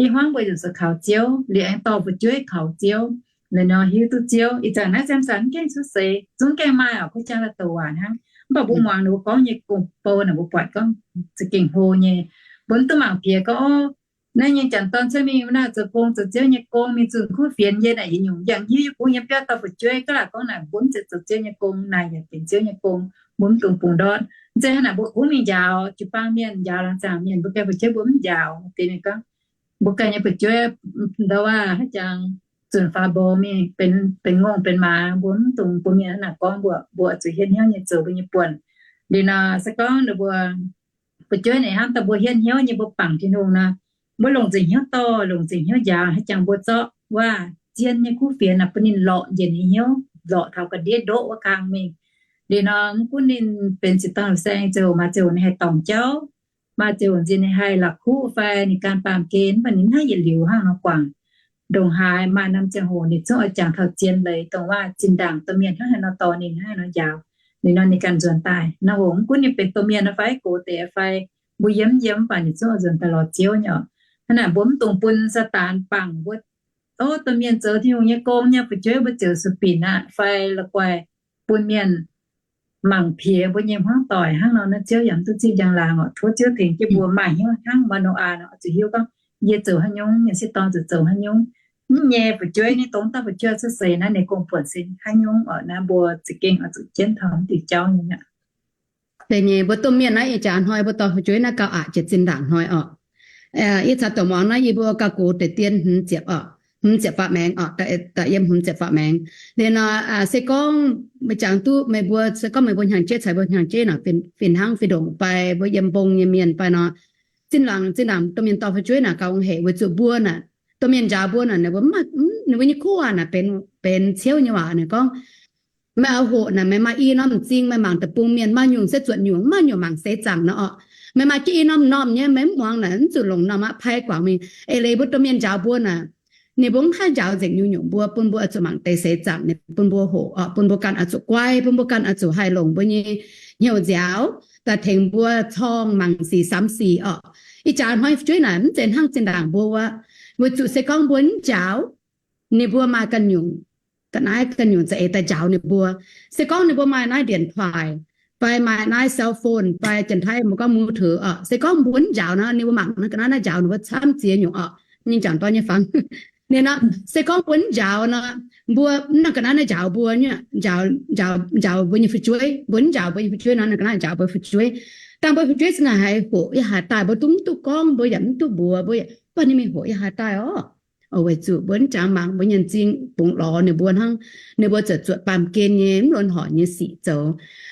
i hmuangv mbuo zuqc zoux kaux Ziouv liuz aengx dorh fu'jueiv kaux Ziouv, la'nor hiuv duqv Ziouv. Ih zanc naaiv Samson mv gaengh cuotv seix, zungv gaengh maaih oc, kuv jang la'douc waac hnangv. Mv baac mbuo muangx ninh mbuo gorngv nyei gong-bou naaic, mbuo buatc gorngv za'gengh hlo nyei. Mbuo mv duqv mangc piex gorngv, o, naaiv nyei m'jangc dorn cuotv mingh wuov naaic zoux gong, zoux Ziouv nyei gong, mingh zunh kuv fienx yie naaic yietc nyungc yangh hiuv yie bungx yiem biauv dorh fu'jueiv, gaax laaix gorngv naaic mbuo mv zeiz zoux Ziouv nyei gong, naaic yaac benx Ziouv nyei gong, mbuo mv dungx bungx ndortv. Mv zeiz hnangv naaic mbuo kungx mingh njaaux jiu-baang mienh, njaaux laangz zaangc mienh, mbuo ganh fu'jueiv mbuo mv njaaux. Deix ninh gorngv, mbuo ganh nyei fu'jueiv ndau wuov haaix jangx zunc faaux mbox mingh benx ngongh benx maaz, mbuo mv dungx bun mienh hnangv naaic gorngv mbuox. Mbuo zuqc hietv hnyouv nyei zoux mbuo nyei buonc. Liuz nor se gorngv ninh mbuo fu'jueiv naaic hnamv daaih mbuo hietv hnyouv nyei mbuo bangc Tin-Hungh nor, mbuo longc nzengc hnyouv dorh, longc nzengc hnyouv njaaux, haaix jangx mbuo zorqv wuov zien nyei kuv fienx naaic bun ninh lorqc njiec ninh hnyouv. lorqc taux ga'ndiev ndoqv wuov kang mingh. Liuz nor mv gunv ninh benx zinh dorngh saeng ziouc maaih ziouc ninh haih dorngc jauv, maaih ziouc nziex ninh haih la'kuqv fai ninh ganh baamh gen, mv baac ninh hnangv yietc liuz hnangv nor guangc. Ndongc haaix maaih norm ziangh hoc ninh zungv oix jangx taux zien leiz dongh waac zinh ndaangc domh mienh hnangv haaix nor dorh ninh, hnangv haaix nor njaaux. Liuz nor ninh ganh nzuonx daaih. Naaiv hoc mv gunv ninh benx domh mienh nor fai gox deix fai mbuo yiem mv yiem, mv baac ninh zungv oix nzuonx daaih lorz Ziouv nyei oc. Hnangv naaic mbuo mv dungx bun Saadaan bangc mbuo. O, domh mienh zoux Tin-Hungh nyei gong nyei, fu'jueiv mbuo ziouc sueih binc aqv fai la'guaih bun mienh mangc piex mbuo nyei hmuangv doic hnangv nor, naaiv Ziouv yaac mv duqv zipv njang-laangc oc. Tov Ziouv tengx jienv mbuo maaih hnyouv hnangv Maa^no^aa nor, oix zuqc hiuv gorngv yie zoux haaix nyungc, yie sieqv dorn zuqc zoux haaix nyungc. Mv nyei fu'jueiv, ninh dongh dauh fu'jueiv cuotv seix naaiv ninh gong-buonc se haaix nyungc oc. Naaiv mbuo za'gengh oix zuqc jienv taux mv diuc jauv nyei aqv. Deix nyei mbuo domh mienh naaiv ih jaax hnoi mbuo dorh fu'jueiv naaiv gauh aqc jiex zinh ndaangc hnoi oc. Yie caux dorc muangx naaiv yie mbuo gauh gox deix dien hmz ziepc oc, hmz ziepc faatv maengx oc, da'yietv hmz ziepc faatv maengx. Liuz nor, se gorngv meih jangx duqv meih mbuo, se gorngv meih mbuo hnyangx-jeiv caux mbuo hnyangx-jeiv naaic, fih hnangv fih ndongc fai mbuo yiem mbong nyei mienh fai nor, zinh ndaangc, zinh ndaangc domh mienh dorh fu'jueiv naaic gauh ong hec weic zuqc mbuo naaic, domh mienh njaaux mbuo naaic, ninh mbuo, ninh mbuo nyei kuv waac naaic benx, benx ciouv nyei waac naaic gorngv, meih oix hoqc naaic, meih maaih i norm m'zing, meih mangc deic-bung mienh maaih nyungc se zuotc nyungc, maaih nyungc mangc seix zaangc nor orqc. Meih maaih jienv i norm m'normh nyei, meih mv muangx naaic, mv zuqc longc norm aqv, pai guangc mingh. Eix leiz mbuo domh mienh njaaux mbuo naaic, ninh mbuo mv haih njaaux nzengc nyungc-nyungc mbuo, bun mbuo oix zuqc mangc deix seix zaangc, ninh bun mbuo hoqc orqc, bun mbuo ganh oix zuqc guai, bun mbuo ganh oix zuqc haih longc mbuo nyei hnyouv nziaaux daaih tengx mbuo corng mangc sic samx sic orqc. Ih jaax hnoi fu'jueiv naaic mv zeiz hnangv zinh ndaangc mbuo wuov, weic zuqc se gorngv mbuo mv njaaux, ninh mbuo maaih ganh nyungc, ga'naaiv ganh nyungc za'eix daaih njaaux ninh mbuo. Se gorngv ninh mbuo maaih naaiv điện thoại fai maaih naaiv cell phone fai janx-taiv mbuo gorngvมือถือorqc, se gorngv mbuo mv njaaux nor, ninh mbuo mangc naaiv ga'naaiv naaiv njaaux ninh mbuo camv ziex nyungc orqc. Ninh jangx dorn nyei fangx. Ninh nor, se gorngv mbuo mv njaaux nor, mbuo mv nangh ga'naaiv naaiv njaaux mbuo, njaaux mbuo nyei fu'jueiv, mbuo mv njaaux mbuo nyei fu'jueiv nor, nangh ga'naaiv njaaux mbuo fu'jueiv. Dangh mbuo fu'jueiv se naaic haiz hoqc yiem haaix daaih, mbuo dungx mv duqv gorngv, mbuo yaac mv duqv mbuox, mbuo baac ninh mingh hoqc yiem haaix daaih orqc. Weic zuqc mbuo mv jangx mangc mbuo nyei m'zing, bungx lorz ninh mbuo hnangv, ninh mbuo ziouc zuotc baamh gen nyei mv longx horc nyei sic zoux.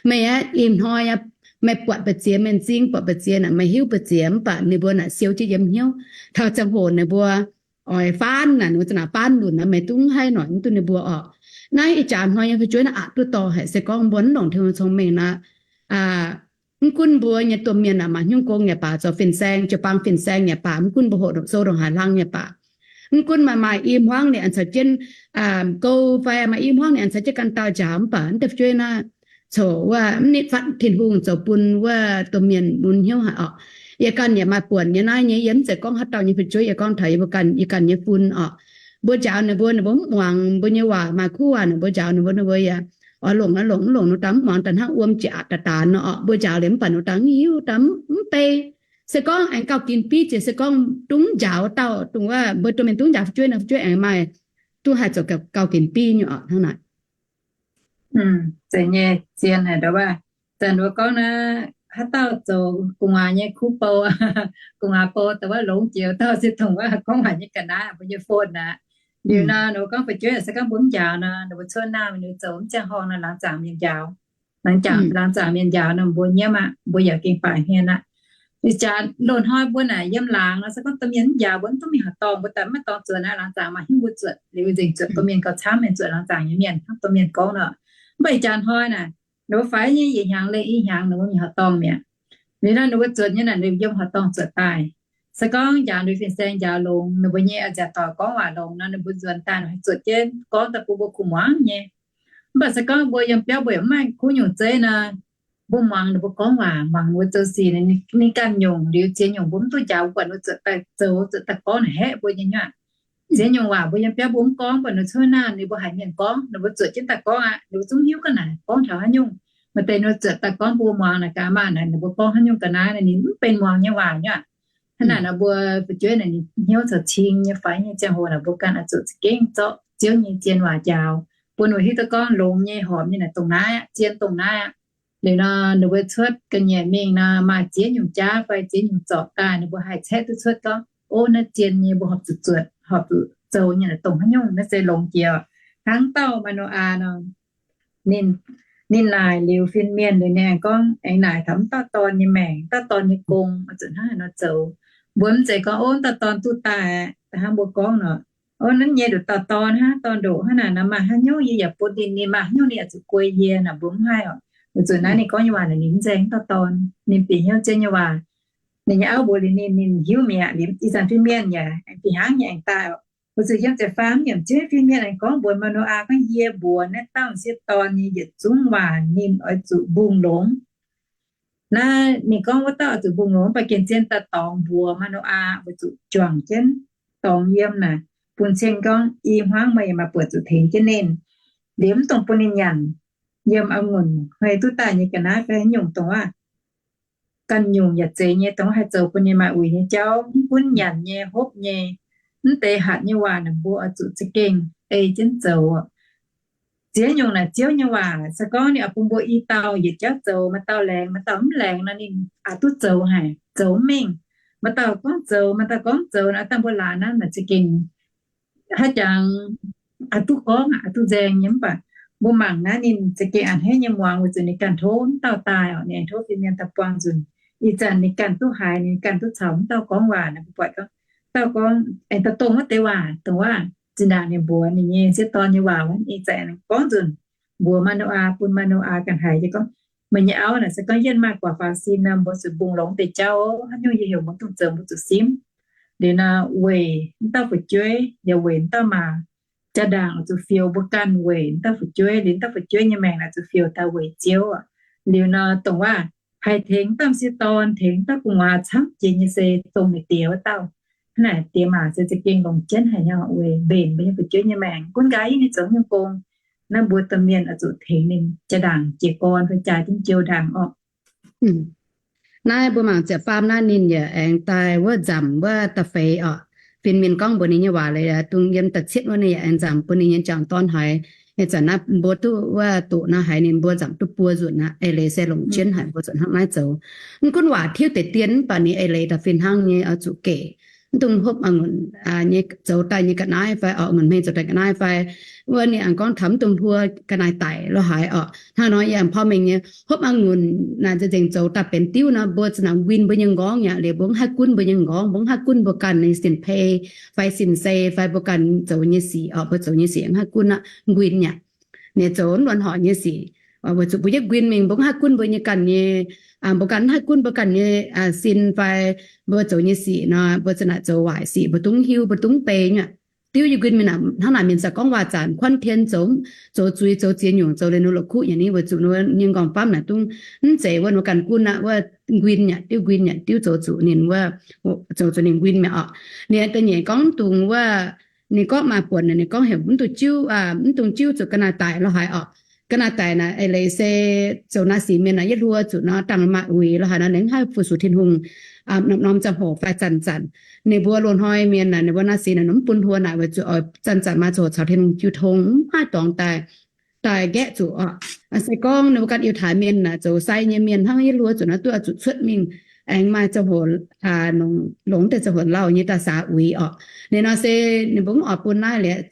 Meih aqv, ih hnoi aqv, meih buatc mbu'ziex, meih m'zing buatc mbu'ziex naaic, meih hiuv mbu'ziex mv baac ninh mbuo naaic siou jienv yiem hnyouv. Taux ziangh hoc ninh mbuo oix faanv naaic, ninh mbuo za'naaic faanv lunc naaic, meih dungx haih noic mv duqv ninh mbuo orqc. Naaiv ih jaax hnoi nyei fu'jueiv naaiv aqc duqv dorh haic. Se gorngv mbuo mv longc Tin-Hungh cong-mengh naaic, mv gunv mbuo nyei domh mienh naaic maaih hnyouv gong nyei baac, zoux fin-saeng, jiu-baang fin-saeng nyei baac, mv gunv mbuo hoqc sou ndongc haaix hlang nyei baac, mv gunv maaih, maaih i hmuangv ninh aengx caux jienv gouv fai maaih i hmuangv ninh aengx caux jienv ganh dauh njaaux mv baac, naaiv deix fu'jueiv naaiv coc wuov mv nitv fatv Tin-Hungh zoux bun wuov domh mienh mun hnyouv haic orqc. Yie ganh yaac maaih buonc nyei naaiv nyei, yie mv zeiz gorngv haaix dauh nyei fu'jueiv, yie gorngv taux yie mbuo ganh, yie ganh nyei fun orqc. Mbuo njaaux ninh mbuo, ninh mbuo mv muangx mbuo nyei waac, maaih kuv waac ninh mbuo njaaux ninh mbuo, ninh mbuo yaac oix longc, oix longc, mv longc, ninh dangh mv muangx, daaih hnangv wuom jiex aqc daaih daanx nor orqc. Mbuo njaaux liuz mv baac ninh dangh mv hiuv, dangh mv bei. Se gorngv aengx gauh ginx biv jiex, se gorngv dungx njaaux dauh, dongh wuov mbuo domh mienh dungx njaaux fu'jueiv nor, fu'jueiv aengx maaih duqv haih zoux gauh ginx biv nyei orqc hnangv naaic. Zeiz nyei, zien haic ndau wuov. Zanc mbuo gorngv naaiv, haaix dauh zoux gu'nguaaz nyei kuv bou, gu'nguaaz bou, dongh wuov longx jiex dauh se dongh wuov gorngv waac nyei ga'naaiv, mbuo nyei phone aqv. Liuz nor ninh mbuo gorngv fu'jueiv se gorngv mbuo mv njaaux nor, ninh mbuo cuotv naamh ninh zoux mv ziangh horngh nor, laangz zaangc mienh njaaux. Laangz zaangc, laangz zaangc mienh njaaux nor, mbuo nyiemv aqv, mbuo yaac gengh baaic hmien aqv. Ih jaax loz-hnoi mbuo naaic yiem laangz nor, se gorngv domh mienh mv njaaux mbuo, mv duqv mingh horqc dorngh, mbuo daaih maiv dorngx zuotc naaiv, laangz zaangc maaih hnyouv mbuo zuotc. Liuz nzengc zuotc domh mienh gauh camv mienh zuotc laangz zaangc nyei mienh, hnangv domh mienh gorngv nor. Mv baac ih jaax hnoi naaic, ninh mbuo faix nyei yietc hnyangx leih i hnyangx ninh mbuo mingh horqc dorngh mi'aqv. Liuz nor ninh mbuo zuotc nyei naaic, ninh yiem horqc dorngh zuotc daaih. Se gorngv njaaux nduic fin-saeng njaaux longx, ninh mbuo nyei a'nziaauc doic gorngv waac longx nor, ninh mbuo nzuonx daaih zuotc jienv gorngv daaih bun mbuo kuh muangx nyei. Mv baac se gorngv mbuo yiem biauv mbuo yaac mv maaih kuv nyungc zeiv nor, mbuo muangx ninh mbuo gorngv waac, muangx ninh mbuo zoux sic, ninh ganh nyungc liuz ziex nyungc mbuo mv duqv njaaux, mbuo buatc ninh mbuo zuotc daaih zoux, zuotc daaih gorngv naaic haeqv mbuo nyei nyuoqc. Ziex nyungc waac mbuo yiem biauv mbuo mv gorngv, buatc ninh cuotv naamh ninh mbuo haiz mienh gorngv, ninh mbuo zuotc jienv daaih gorngv aqv, ninh mbuo zungv hiuv gaax naaic gorngv taux haaix nyungc. Maaih deix ninh mbuo zuotc daaih gorngv bun mbuo muangx naaic, gaax maaih naaic ninh mbuo gorngv haaix nyungc ga'naaiv naaic ninh mv benx muangx nyei waac nyuoqc. Hnangv naaic nor mbuo fu'jueiv naaic ninh hnyouv caux cing nyei faix nyei ziangh hoc naaic mbuo ganh oix zuqc za'gengh zorqv Ziouv nyei zien waac njaaux, bun ninh hiuv duqv gorngv longx nyei horpc nyei naaic dongh naaiv aqv, zien dongh naaiv aqv. Liuz nor ninh mbuo cuotv ga'nyiec mingh nor maaih ziex nyungc jaav fai ziex nyungc zorc daaih, ninh mbuo haih caeqv duqv cuotv gorngv, ov, naaiv zien nyei, mbuo horpc zuqc zuotc, horpc zuqc zoux nyei naaic dongh haaix nyungc, naaiv se longx jiex. Hnangv dauh Maa^no^aa nor, ninh, ninh naaic liuz fin-mienh liuz ninh aengx gorngv, aengx naaic taux mv dauh dorn nyei maengc, mv dauh dorn nyei gong, oix zuqc hnangv haaix nor zoux. Mbuo mv zeiz gorngv, ov, mv dauh dorn duqv daaih aqv, hnangv mbuo gorngv nor. Ov, naaiv nyei nduqc dauh dorn hnangv, dorn ndoqc hnangv naaic, maaih haaix nyungc yie yaac bun ninh, ninh maaih haaix nyungc ninh yaac zuqc guei yie naaic, mbuo mv haih oc. Weic zuqc naaiv ninh gorngv nyei waac naaic ninh mv nzaeng dauh dorn, ninh bieqc hnyouv zien nyei waac. Ninh nyei auv mbuox liuz ninh, ninh hiuv mi'aqv. Liuz ih zanc fin-mienh yaac aengx fih hnangv nyei aengx daaih oc. Weic zuqc yiem ziepc faam yiemc ziouc fin-mienh aengx gorngv mbuox Maa^no^aa gorngv, yie mbuox naaiv dauh m'sieqv dorn nyei yietc zungv waac ninh oix zuqc mbungh longx. Naaiv ninh gorngv wuov dauh oix zuqc mbungh longx, mv baac gengh zien daaih dorngx mbuox Maa^no^aa weic zuqc juangc jienv dorngx yiem naaic, bun cing gorngv i hmuangv meih yaac maaih buonc zuqc tengx jienv ninh. Liuz mv dungx bun ninh nyanc yiem a'ngunc hmei duqv daaih nyei ga'naaiv fai haaix nyungc dongh waac ganh nyungc yaac zeiz nyei, dongh haih zoux bun ninh maaih uix nyei jauv, mv gunv nyanc nyei, hopv nyei, mv deix hatc nyei waac naaic mbuo oix zuqc za'gengh ei jienv zoux. Ziex nyungc naaic Ziouv nyei waac se gorngv ninh oix bun mbuo i dauh yietc jauv zoux, maaih dauh laengz, maaih dauh mv laengz nor, ninh aqc duqv zoux haic, zoux mv mengh. Maaih dauh gorngv zoux, maaih dauh gorngv zoux nor, dangh mbuo laatc naaiv naaic za'gengh haaix jangx aqc duqv gorngv, aqc duqv nzaeng nyei. Mv baac mbuo mangc naaiv ninh za'gengh a'hneiv nyei muangx weic zuqc ninh ganh tov mv dauh daaih oc, ninh aengx tov fin-mienh daaih buangh nzunc. Ih zanc ninh ganh duqv haiz, ninh ganh duqv caux mv dauh gorngv waac naaic, mbuo buatc gorngv dauh gorngv aengx daaih dongh wuov deix waac, dongh waac zinh ndaangc ninh mbuox ninh nyei m'sieqv dorn nyei waac wuov, ninh ih zanc aengx gorngv nzunc mbuox Maa^no^aa, bun Maa^no^aa ganh haiz jienv gorngv, meih nyei auv naaic se gorngv yienh maaih guaax faaux sin nor, mbuo zuqc mbungh longx deix jauv, haaix nyungc yie heuc mbuo dongh zoux mbuo zuqc simv. Liuz nor weic mv dauh fu'jueiv yaac weic mv dauh maa, jaa-ndaangc oix zuqc fioux mbuo ganh weic mv dauh fu'jueiv, liuz mv dauh fu'jueiv nyei maengc oix zuqc fioux daaih weic Ziouv. Liuz nor dongh waac haih tengx dauh m'sieqv dorn, tengx dauh gu'nguaaz camv jiex nyei se dongh meih diex wuov dauh. Hnangv naaic diex maac se za'gengh longx jienv haic nyei weic mbenc mbuo nyei fu'jueiv nyei maengc. Gunv nqa'haav ninh zoux nyungc gong, naaiv mbuo domh mienh oix zuqc tengx ninh jaa-ndaangc jiez gorn fai jaa jienv jiou ndaangc orqc. Naaiv mbuo mangc ziepc faam naaiv ninh yaac aengx daaih wuov nzamc wuov da'feix orqc. Fin-mienh gorngv mbuox ninh nyei waac leiz, dongh yiem da'cietv wuov ninh yaac aengx nzamc bun ninh nyei m'jangc dorn haiz. Ih zanc naaiv mbuo duqv wuov doqc naaiv haiz ninh mbuo nzamc duqv buo nzunc aqv. Eix leiz se longc jienv haic mbuo zuqc hnangv naaiv zoux. Mv gunv waac tiuv deix dien, mv baac ninh eix leiz da'fih hnangv nyei oix zuqc gec. Mv dungx hopv a'ngunc nyei zoux daaih nyei ga'naaiv fai orqc, a'ngunc hmei zoux daaih ga'naaiv fai wuov ninh aengx gorngv taux mv dungx hluo ga'naaiv daic lo haaix orqc. Hnangv nor yie aengx porv mengh nyei, hopv a'ngunc naaic nzengc zoux daaih benx diuv nor, mbuo za'nanc nquin mbuo nyei m'nqorngv aqv. Liuz mbuo mv haih gunv mbuo nyei m'nqorngv, mbuo mv haih gunv mbuo ganh nyei sin-pei fai sin-sei fai mbuo ganh zoux nyei sic orqc, mbuo zoux nyei sic mv haih gunv aqv, nquin aqv. Ninh zoux mv luonx horc nyei sic, weic zuqc mbuo yietv nquin mingh, mbuo mv haih gunv mbuo nyei ganh nyei, mbuo ganh mv haih gunv mbuo ganh nyei sin fai mbuo zoux nyei sic nor, mbuo za'naaic zoux waaic sic, mbuo dungx hiuv, mbuo dungx bei nyei. Diuv yie nquin mingh hnangv naaic mienh za'gengh gorngv waac-zanc kuanv tien zoux, zoux zuiz, zoux ziex nyungc, zoux liuz nor la'kuqv nyei. Ninh weic zuqc ninh nyei m'nqorngv-famv naaic dungx mv zeiz wuov ninh ganh gunv aqv, wuov nquin aqv, diuv nquin aqv, diuv zoux zuqc ninh wuov, zoux zuqc ninh nquin mi'aqv orqc. Ninh da'nyeic gorngv dongh wuov, ninh gorngv maaih buonc naaic, ninh gorngv heuc mv dungx jiuv, mv dungx jiuv zuqc ga'naaiv daic lo haaix orqc. Ga'naaiv daic naaic eix leiz se zoux naaiv sic mienh naaic yietv hluo zuqc nor dangh maaih uix lo haaix nor, ninh mv haih fu-sux Tin-Hungh norm-norm ziangh hoc fai zanc-zanc. Ninh mbuo loz-hnoi mienh naaic, ninh mbuo naaiv sic naaic mv bun hluo naaic weic zuqc oix zanc-zanc maaih ziangh hoc caux Tin-Hungh jiu tong, mv haih dorngx daaih, daaih nqaeqv zuqc orqc. Se gorngv ninh mbuo ganh Yiutai mienh naaic, zoux sai nyei mienh hnangv yietv hluo zuqc nor duqv oix zuqc cuotv mingh, aengx maaih ziangh hoc, longx deix ziangh hoc lauh nyei daaih saax uix orqc. Ninh nor se ninh mbuo mv oix bun naaiv liuz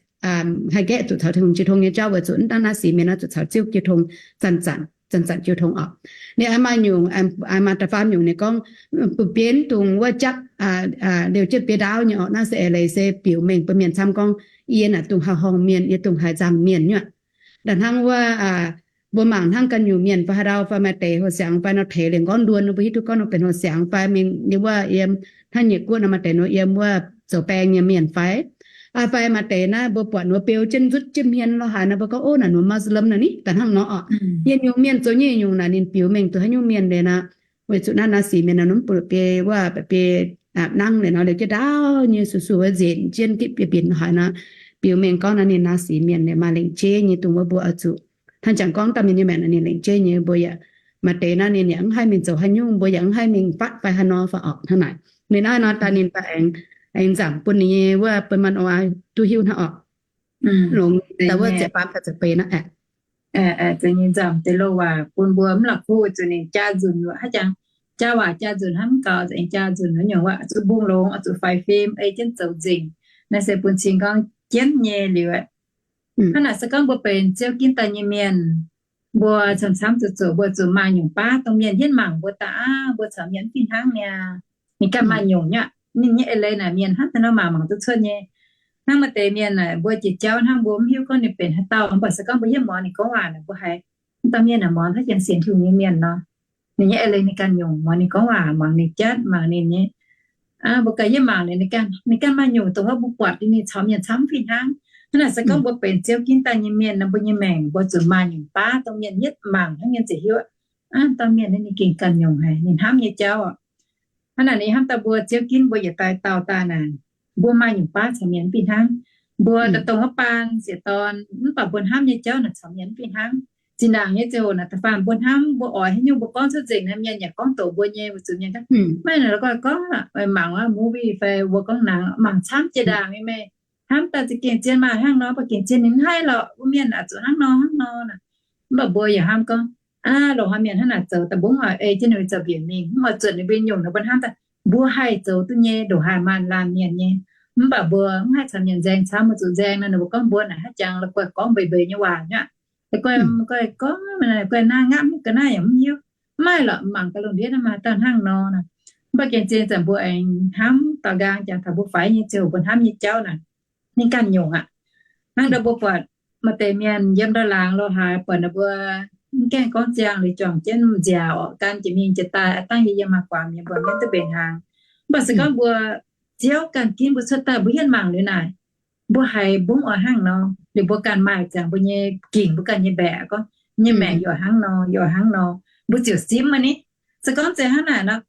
haih nqaeqv zuqc caux Tin-Hungh jiu tong nyei jauv weic zuqc mv daan naaiv sic mienh nor zuqc caux Ziouv jiu tong, zanc-zanc, zanc-zanc jiu tong orqc. Ninh maaih nyungc, maaih da'faam nyungc ninh gorngv, bun bienv dungx wuov japv liouh jienv biei ndaauv nyei orqc. Naaiv se eix leiz se biux mengh bun mienh camv gorngv, yie naaic dongh haaix horngh mienh, yie dongh haaix nzangc mienh nyuoqc. Da'hnangv wuov, mbuo mangc hnangv ganh nyungc mienh fai haaix ndau fai maaih deix hoh siangx fai nor teix liuz nqorngv nduon nor mbuo hiuv duqv gorngv nor benx hoh siangx fai mingh wuov yiem hnangv nyeic guoqv nor maaih deix nor yiem wuov zoux baeng nyei mienh fai, fai maaih deix naaiv mbuo buatc nor beu jienv nzutv jienv hmien lo haaix nor mbuo gorngv, ov, naaic nor Muslim naaic ni, da'hnangv nor orqc. Yie nyungc mienh zoux nyei nyungc naaic ninh biux mengh duqv haaix nyungc mienh liuz nor, weic zuqc naaiv naaiv sic mienh nor mv bun biei wuov biei nangv liuz nor liouh jienv ndaauv nyei su-su wuov nzenc jienv gitv biei binc lo haaix nor, biux mengh gorngv naaiv ninh naaiv sic mienh liuz maaih lengc jeiv nyei dongh wuov mbuo oix zuqc hnangv jangx gorngv dauh mienh nyei maengc naaic ninh lengc jeiv nyei, mbuo yaac maaih deix naaiv ninh yaac mv haih mingh zoux haaix nyungc, mbuo yaac mv haih mingh fatv fai haaix nor fai orqc hnangv naaic. Ninh naaiv nor daaih ninh daaih aengx, aengx nzamc bun ninh nyei wuov bun Maa^no^aa duqv hiuv hnangv orqc. Longx daaih wuov ziepc faam daaih ziepc feix naaiv aeqv, nzamc deix loz-waac bun mbuo mv la'kuqv zuqc ninh jaa nzunc haaix jangx, jaa waac jaa nzunc hnangv mv gaux, aengx jaa nzunc haaix nyungc wuov zuqc mbungh longx, zuqc faix fim, ei jienv zoux nzengc. Naaiv se bun cing gorngv jienv nyei liuz aeqv, hnangv naaic se gorngv mbuo benx Ziouv ginv daaih nyei mienh, mbuo camv-camv zuqc zoqc, mbuo zuqc maaih nyungc baav dongh mienh hietv mangc mbuo daaih aqv, mbuo caux mienh mv fih hnangv niaa. Ninh ganh maaih nyungc nyuoqc, ninh nyei eix leiz naaic mienh hnangv daaih nor mangc mangc duqv cuotv nyei. Hnangv maaih deix mienh naaic, mbuo jiex jauv hnangv mbuo mv hiuv gorngv ninh benx haaix dauh, mv baac se gorngv mbuo hietv muangx ninh gorngv waac naaic, mbuo haiz mv dauh mienh naaic muangx haiz sienx Tin-Hungh nyei mienh nor. Ninh nyei eix leiz ninh ganh nyungc, muangx ninh gorngv waac, mangc ninh jatv, mangc ninh nyei, mbuo ganh yietv mangc liuz ninh ganh, ninh ganh maaih nyungc dongh wuov mbuo buatc ninh caux mienh camv fih hnangv. Hnangv naaic se gorngv mbuo benx Ziouv ginv daaih nyei mienh nor, mbuo nyei maengc mbuo zuqc maaih nyungc baav dongh mienh yietv mangc hnangv mienh ziouc hiuv, aa, dauh mienh naaiv ninh gengh ganh nyungc haic, ninh hnamv nyei jauv. Hnangv naaic ninh hnamv daaih mbuo Ziouv ginv mbuo yietc daaih dauh daaih naaic, mbuo maaih nyungc baav caux mienh mv fih hnangv. Mbuo daaih dongh wuov baan sieqv dorn, mv baac mbuo hnamv nyei jauv naaic caux mienh mv fih hnangv. Zinh ndaangc nyei ziangh hoc naaic da'faanh mbuo hnamv, mbuo oix haaix nyungc mbuo gorngv cuotv nzengc naaic, mienh yaac gorngv doqc mbuo nyei, weic zuqc mienh gorngv, maiv naaic la'guaih gorngv mangc movie fai mbuo gorngv nangc, mangc camv jiex ndaangc nyei meih. Hnamv daaih za'gengh zien maaih hnangv nor, mv baac gengh zien ninh mv haih lorqc, mbuo mienh aah zuqc hnangv nor hnangv nor naaic. Mv baac mbuo yaac hnamv gorngv, aa, loz-hnoi mienh hnangv naaic zoux daaih mbuo mv oix ei jienv ninh zoux bieqc mingh, mv oix zuotc ninh mbuo nyungc nor, mbuo hnamv daaih mbuo haih zoux duqv nyei ndongc haaix maaih laanh mienh nyei. Mv baac mbuo mv haih caux mienh nzaeng camv, mbuo zuqc nzaeng nor, ninh mbuo gorngv mbuo naaic haaix jangx la'guaih gorngv mbeix mbeix nyei waac nyei aqv. La'guaih, la'guaih gorngv, la'guaih naaiv ngamv, ga'naaiv yaac mv hiuv. Mv maaih lorqc, mangc gaax lungh ndiev naaiv maaih dauh hnangv nor naaic. Mv baac gengh zien zanc mbuo aengx hnamv daux nqaang jangx taux mbuo faix nyei ziouc mbuo hnamv nyei jauv naaic, ninh ganh nyungc aqv. Hnangv ndau mbuo buatc maaih deix mienh yiem ndau laangz lo haaix buatc ninh mbuo mv gaengh gorngv ziangh liuz juangc jienv nziaauc orqc, gan jiex mingh jiex daaih, aa, dangv yie yiem haaix guaax mienh mbuo mv gaengh duqv mbenc hnaangx. Mv baac se gorngv mbuo Ziouv ganh ginv mbuo cuotv daaih, mbuo hietv mangc liuz naaic, mbuo haiz mbungv oix hnangv nor, liuz mbuo ganh maaih ziangx mbuo nyei gingc, mbuo ganh nyei mbaeqc gorngv, nyei maengc yaac hnangv nor, yaac hnangv nor, mbuo ziouc simv aqv ni. Se gorngv zeiz hnangv naaic nor,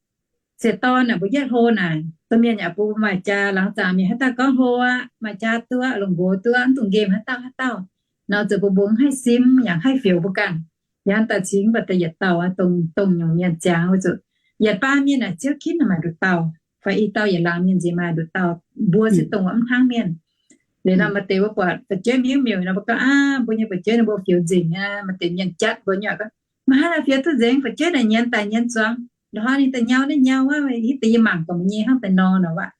sieqv dorn naaic mbuo yietv hlo naaic, domh mienh yaac bun maaih jaa laangz zaangc mienh haaix dauh gorngv hlo aqv, maaih jaa duqv, longc nqox duqv, mv dungx nqemh haaix dauh haaix dauh nor, zoux bun mbuo mv haih simv yaac haih fioux mbuo ganh. Yaac daaih cingx mv baac da'yietc dauh aqv, dongh, dongh nyungc mienh ziangx weic zuqc yietc baan mienh naaic Ziouv ginv naaic maaih nduqc dauh, fai i dauh yietc laangz mienh nziex maaih nduqc dauh, mbuo se dongh wuov mv hnangv mienh. Liuz nor maaih deix mbuo buatc fu'jueiv miuc miuc nor, mbuo gorngv, aa, mbuo nyei fu'jueiv naaic mbuo fioux nzengc aqv. Maaih deix mienh jatv mbuo nyei gorngv, maiv haih fioux duqv nzengc, fu'jueiv naaic nyienz daaih nyienz zuangx, ndongc haaix ninh daaih nyau naaiv nyau wuov, hitv deix yie mangc gorngv mbuo nyei hnangv daaih nor nor aqv.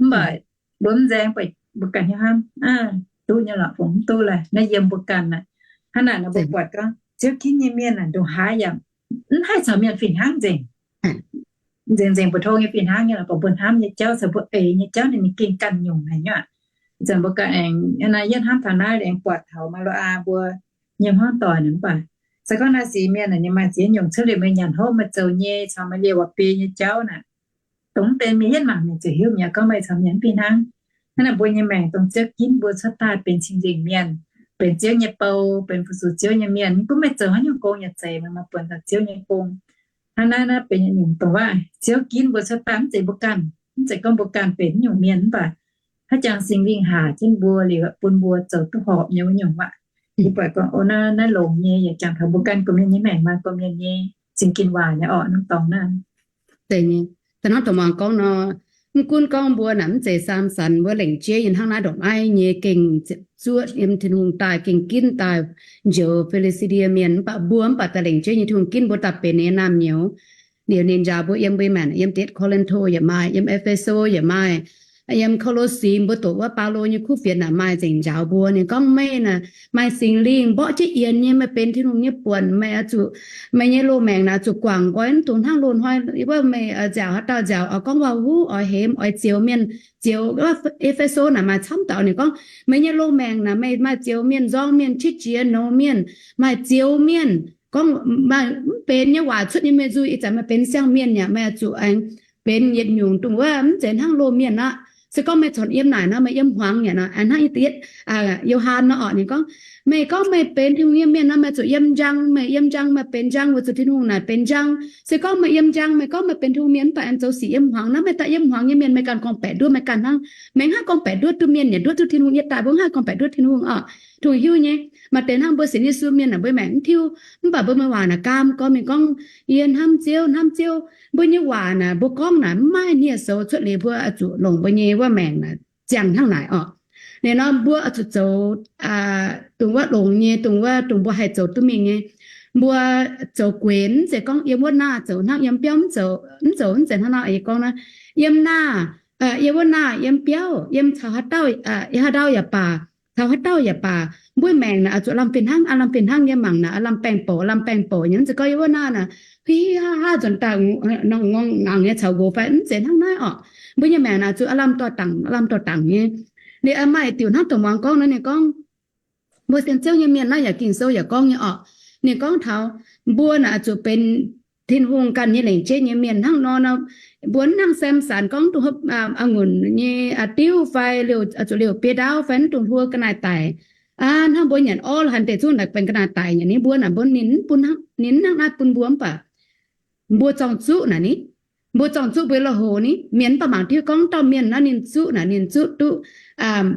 Mv baac mbuo mv nzaeng, mbuo ganh hiuv hnamv, aa, duqv nyei lorqc, fungx mv duqv laaih, naaiv yiem mbuo ganh aqv. Hnangv naaic nor mbuo buatc gorngv Ziouv ginv nyei mienh naaic ndongc haaix yaac mv haih caux mienh fih hnangv nzengc. Nzengc nzengc mbu'ndongx nyei fih hnangv nyei lorqc, mbuo hnamv nyei jauv caux mbuo eix nyei jauv ninh gengh ganh nyungc haic nyei aqv. Zanc mbuo ganh aengx naaiv yietv hnamv taux naaiv liuz aengx buatc taux maaih lo aa mbuo nyei hmuangv doic naaic mv baac se gorngv naaiv sic mienh naaic ninh maaih ziex nyungc cuotv liuz meih nyanc hopv meih zoux nyei caux meih liouh wac biei nyei jauv naaic, dongh mv benx mienh yietv mangc mienh ziouc hiuv mi'aqv gorngv meih caux mienh mv fih hnangv. Hnangv naaic mbuo nyei maengc dongh Ziouv ginv mbuo cuotv daaih benx cing-nzengc mienh, benx Ziouv nyei bou, benx fu-sux Ziouv nyei mienh, mv gunv meih zoux haaix nyungc gong yaac zeiz meih maaih buonc taux Ziouv nyei gong. Hnangv naaiv naaiv benx nyungc dongh wuov Ziouv ginv mbuo cuotv daaih mv zeiz mbuo ganh, mv zeiz gorngv mbuo ganh benx nyungc mienh mv baac haaix jangx Singx Lingh haah jienv mbuo liuz bun mbuo zoux duqv horpc nyei wuov nyungc aqv. Yie buatc gorngv o naaiv, naaiv longx nyei, yaac jangx taux mbuo ganh gorqv-mienh nyei maengc maaih gorqv-mienh nyei cing-jin waac nyei orqc, naaiv dorngx naaiv. Da'hnangv dongh muangx gorngv nor, mv gunv gorngv mbuo naaic mv zeiz Saamson wuov lengc jeiv yiem hnangv naaiv ndongc naaiv nyei gengh zuov yiem Tin-Hungh daaih, gengh ginv daaih njoux Fi^li^saa^die Mienh, mv baac mbuo mv baac daaih lengc jeiv nyei Tin-Hungh ginv mbuo daaih benx ninh nyei naamh nyouz. Liuz ninh njaaux mbuo yiem mbuo maengc, yiem Te^kor^lin^to yaac maaih, yiem E^fe^so yaac maaih, yiem Ko^lo^si, mbuo doqc wuov Baulo nyei kuv fienx naaic maaih nzengc njaaux mbuo. Ninh gorngv, meih naaic maaih Singx Lingh mborqv jienv yienx nyei, meih benx Tin-Hungh nyei buonc, meih oix zuqc, meih nyei loz-maengc naaic zuqc guangc nqoi mv dungx hnangv loz-hnoi wuov meih nziaauc haaix dauh nziaauc oix gorngv waac-huv, oix hemx, oix zioux mienh, zioux. E^fe^so naaic maaih camv dauh ninh gorngv, meih nyei loz-maengc naaic meih maaih zioux mienh, nzorng mienh, qiex jiez, nouz mienh, maaih zioux mienh. Gorngv maaih mv benx nyei waac cuotv nyei meih nzuih, ih zanc meih benx siang-mienh yaac meih oix zuqc aengx benx yietc nyungc dongh wuov mv zeiz hnangv loz-mienh aqv. Se gorngv meih corc yiem naaic nor, meih yiem hmuangx yaac nor, hnangv Yo^han nor orqc, ninh gorngv, meih gorngv meih benx Tin-Hungh nyei mienh nor, meih zuqc yiem njang. Meih yiem njang, meih benx njang weic zuqc Tin-Hungh naaic benx njang. Se gorngv meih yiem njang, meih gorngv meih benx Tin-Hungh mienh mv baac aengx zoux sic yiem hmuangx nor, meih daaih yiem hmuangx nyei mienh meih ganh gorngv-baeqc nduov meih ganh hnangv. Meih mv haih gorngv-baeqc nduov duqv Tin-Hungh, yie daaih mbuo mv haih gorngv-baeqc nduov Tin-Hungh orqc. Tin-Hungh hiuv nyei. Maaih deix hnangv mbuo sienx Yesu mienh naaic mbuo maengc mv tiuv, mv baac mbuo nyei waac naaic gaam gorngv mingh gorngv, yie hnamv Ziouv, hnamv Ziouv. Mbuo nyei waac naaic mbuo gorngv naaic mv maaih nie-sou cuotv liuz mbuo oix zuqc longc mbuo nyei wuov maengc naaic ziangh hnangv naaic orqc. Ninh nor mbuo oix zuqc zoux dongh wuov longx nyei, dongh wuov dongh mbuo haih zoux duqv mingh nyei. Mbuo zoux guenx mv zeiz gorngv yiem wuov naah zoux hnangv yiem biauv mv zoux, mv zoux mv zeiz hnangv naaiv yie gorngv naaiv. Yiem naah, yiem wuov naah, yiem biauv, yiem caux haaix dauh, haaix ndau yaac baac, caux haaix dauh yaac baac, mbuo maengc naaic oix zuqc lamh fih hnangv, lamh fih hnangv. Yiem mangc naaic lamh baengh bouc, lamh baengh bouc nyei. Mv zeiz gorngv yiem wuov naah naaic, hih haav haav nzuonx daaih ngongh ngangc nyei caux nqox fai, mv zeiz hnangv naaiv orqc. Mbuo nyei maengc naaic zuqc lamh dorh dangc, lamh dorh dangc nyei. Ninh maaih diuc hnangv dongh muangx gorngv nor, ninh gorngv, mbuo sienx Ziouv nyei mienh naaiv yaac Ging-Sou yaac gorngv nyei orqc. Ninh gorngv taux mbuo naaic zuqc benx Tin-Hungh ganh nyei lengc jeiv nyei mienh hnangv nor nor. Mbuo hnangv Samson gorngv, dongh hopv a'ngunc nyei diuv fai zuqc liouh biei ndaauv fai mv dungx hluo ga'naaiv daic. Hnangv mbuo nyanc orv haaix deix zungv naaic benx ga'naaiv daic nyei. Ninh mbuo naaic mbuo ninh, ninh hnangv naaiv bun mbuo mv baac mbuo zorng zuqv naaic ni, mbuo zorng zuqv mbuo nyei lui-houx ni. Mienh mv baac mangc diuv gorngv dauh mienh naaiv ninh zuqv naaic ninh zuqv duqv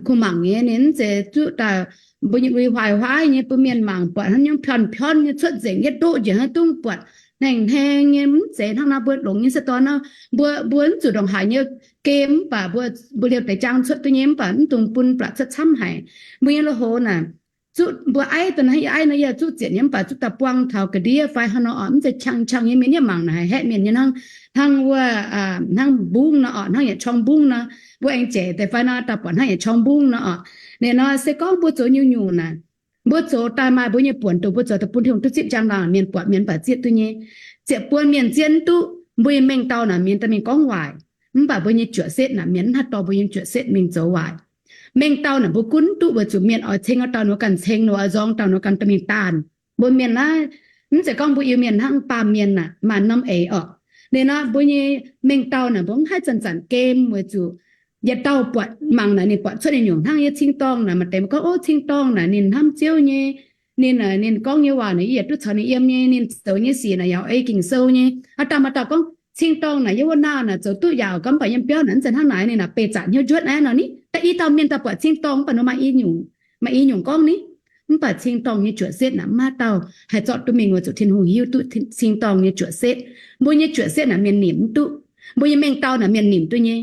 kuh mangc nyei, ninh mv zeiz zuqv daaih mbuo nyei lui-houx huaaix nyei bun mienh mangc buatc hnangv nyungc pion-pion nyei cuotv nzengc yietv ndoqv njiec hnangv dungv buatc hneng-hneng nyei. Mv zeiz hnangv naaiv mbuo longx nyei se dorn nor, mbuo, mbuo mv zuqc ndongc haaix nyei game mv baac mbuo, mbuo liouh deix jaang cuotv duqv nyei mv baac mv dungx bun blatc cuotv camv haic. Mbuo nyei lui-houx naaic zuqv mbuo aiv daaih naaiv, yie aiv nor yie zuqv zietc nyei mv baac zuqv daaih buang taux ga'ndiev fai hnangv nor orqc, mv zeiz qang qang nyei mienh yaac mangc naaic haiz haeqv mienh nyei hnangv, hnangv wuov, hnangv wuov hnangv yaac qorng mbungv nor, mbuo aengx jaic deix fai nor daaih buatc hnangv yaac qorng mbungv nor orqc. Ninh nor se gorngv mbuo zoux nyungc-nyungc naaic, mbuo zoux daaih maaih mbuo nyei buonc dongh mbuo zoux daaih bun Tin-Hungh duqv zipv njang laangc mienh buatc mienh mv baac zieqv duqv nyei. Ziouc bun mienh zien duqv mbuo nyei mengh dauh naaic mienh daaih mingh gorngv waaic, mv baac mbuo nyei juoqc setv naaic mienh mv haih dorh mbuo nyei juoqc setv mingh zoux waaic. Mengh dauh naaic mbuo gunv duqv weic zuqc mienh oix ceng wuov dauh nor ganh ceng, nor oix nzorng dauh nor ganh dorh mingh daanh. Mbuo mienh naaiv mv zeiz gorngv mbuo Iu-Mienh hnangv baamh mienh naaic maaih norm eix orqc. Ninh nor mbuo nyei mengh dauh naaic mbuo mv haih zanc-zanc game weic zuqc yietc dauh buatc mangc naaic ninh buatc cuotv nyungc-nyungc hnangv yie cing-dorngh naaic maaih deix gorngv, ov, cing-dorngh naaic ninh hnamv Ziouv nyei, ninh, ninh gorngv nyei waac naaic yie yietc duqv caux ninh yiem nyei, ninh zoux nyei sic naaic yaac ei Ging-Sou nyei. Aav dangh maaih dauh gorngv cing-dorngh naaic yiem wuov naaiv naaic zoux duqv yaac gorngv mv baac yiem biauv naaic mv zeiz hnangv naaic, ninh naaic beih zanc hnyouv njuotv naaiv nor ni. Da'yi dauh mienh daaih buatc cing-dorngh mv baac ninh maaih i nyungc, maaih i nyungc gorngv ni. Mv baac cing-dorngh nyei juoqc setv naaic mv maaih dauh haih zorqv duqv mingh weic zuqc Tin-Hungh hiuv duqv cing-dorngh nyei juoqc setv. Mbuo nyei juoqc setv naaic mienh nimc mv duqv. Mbuo nyei mengh dauh naaic mienh nimc duqv nyei.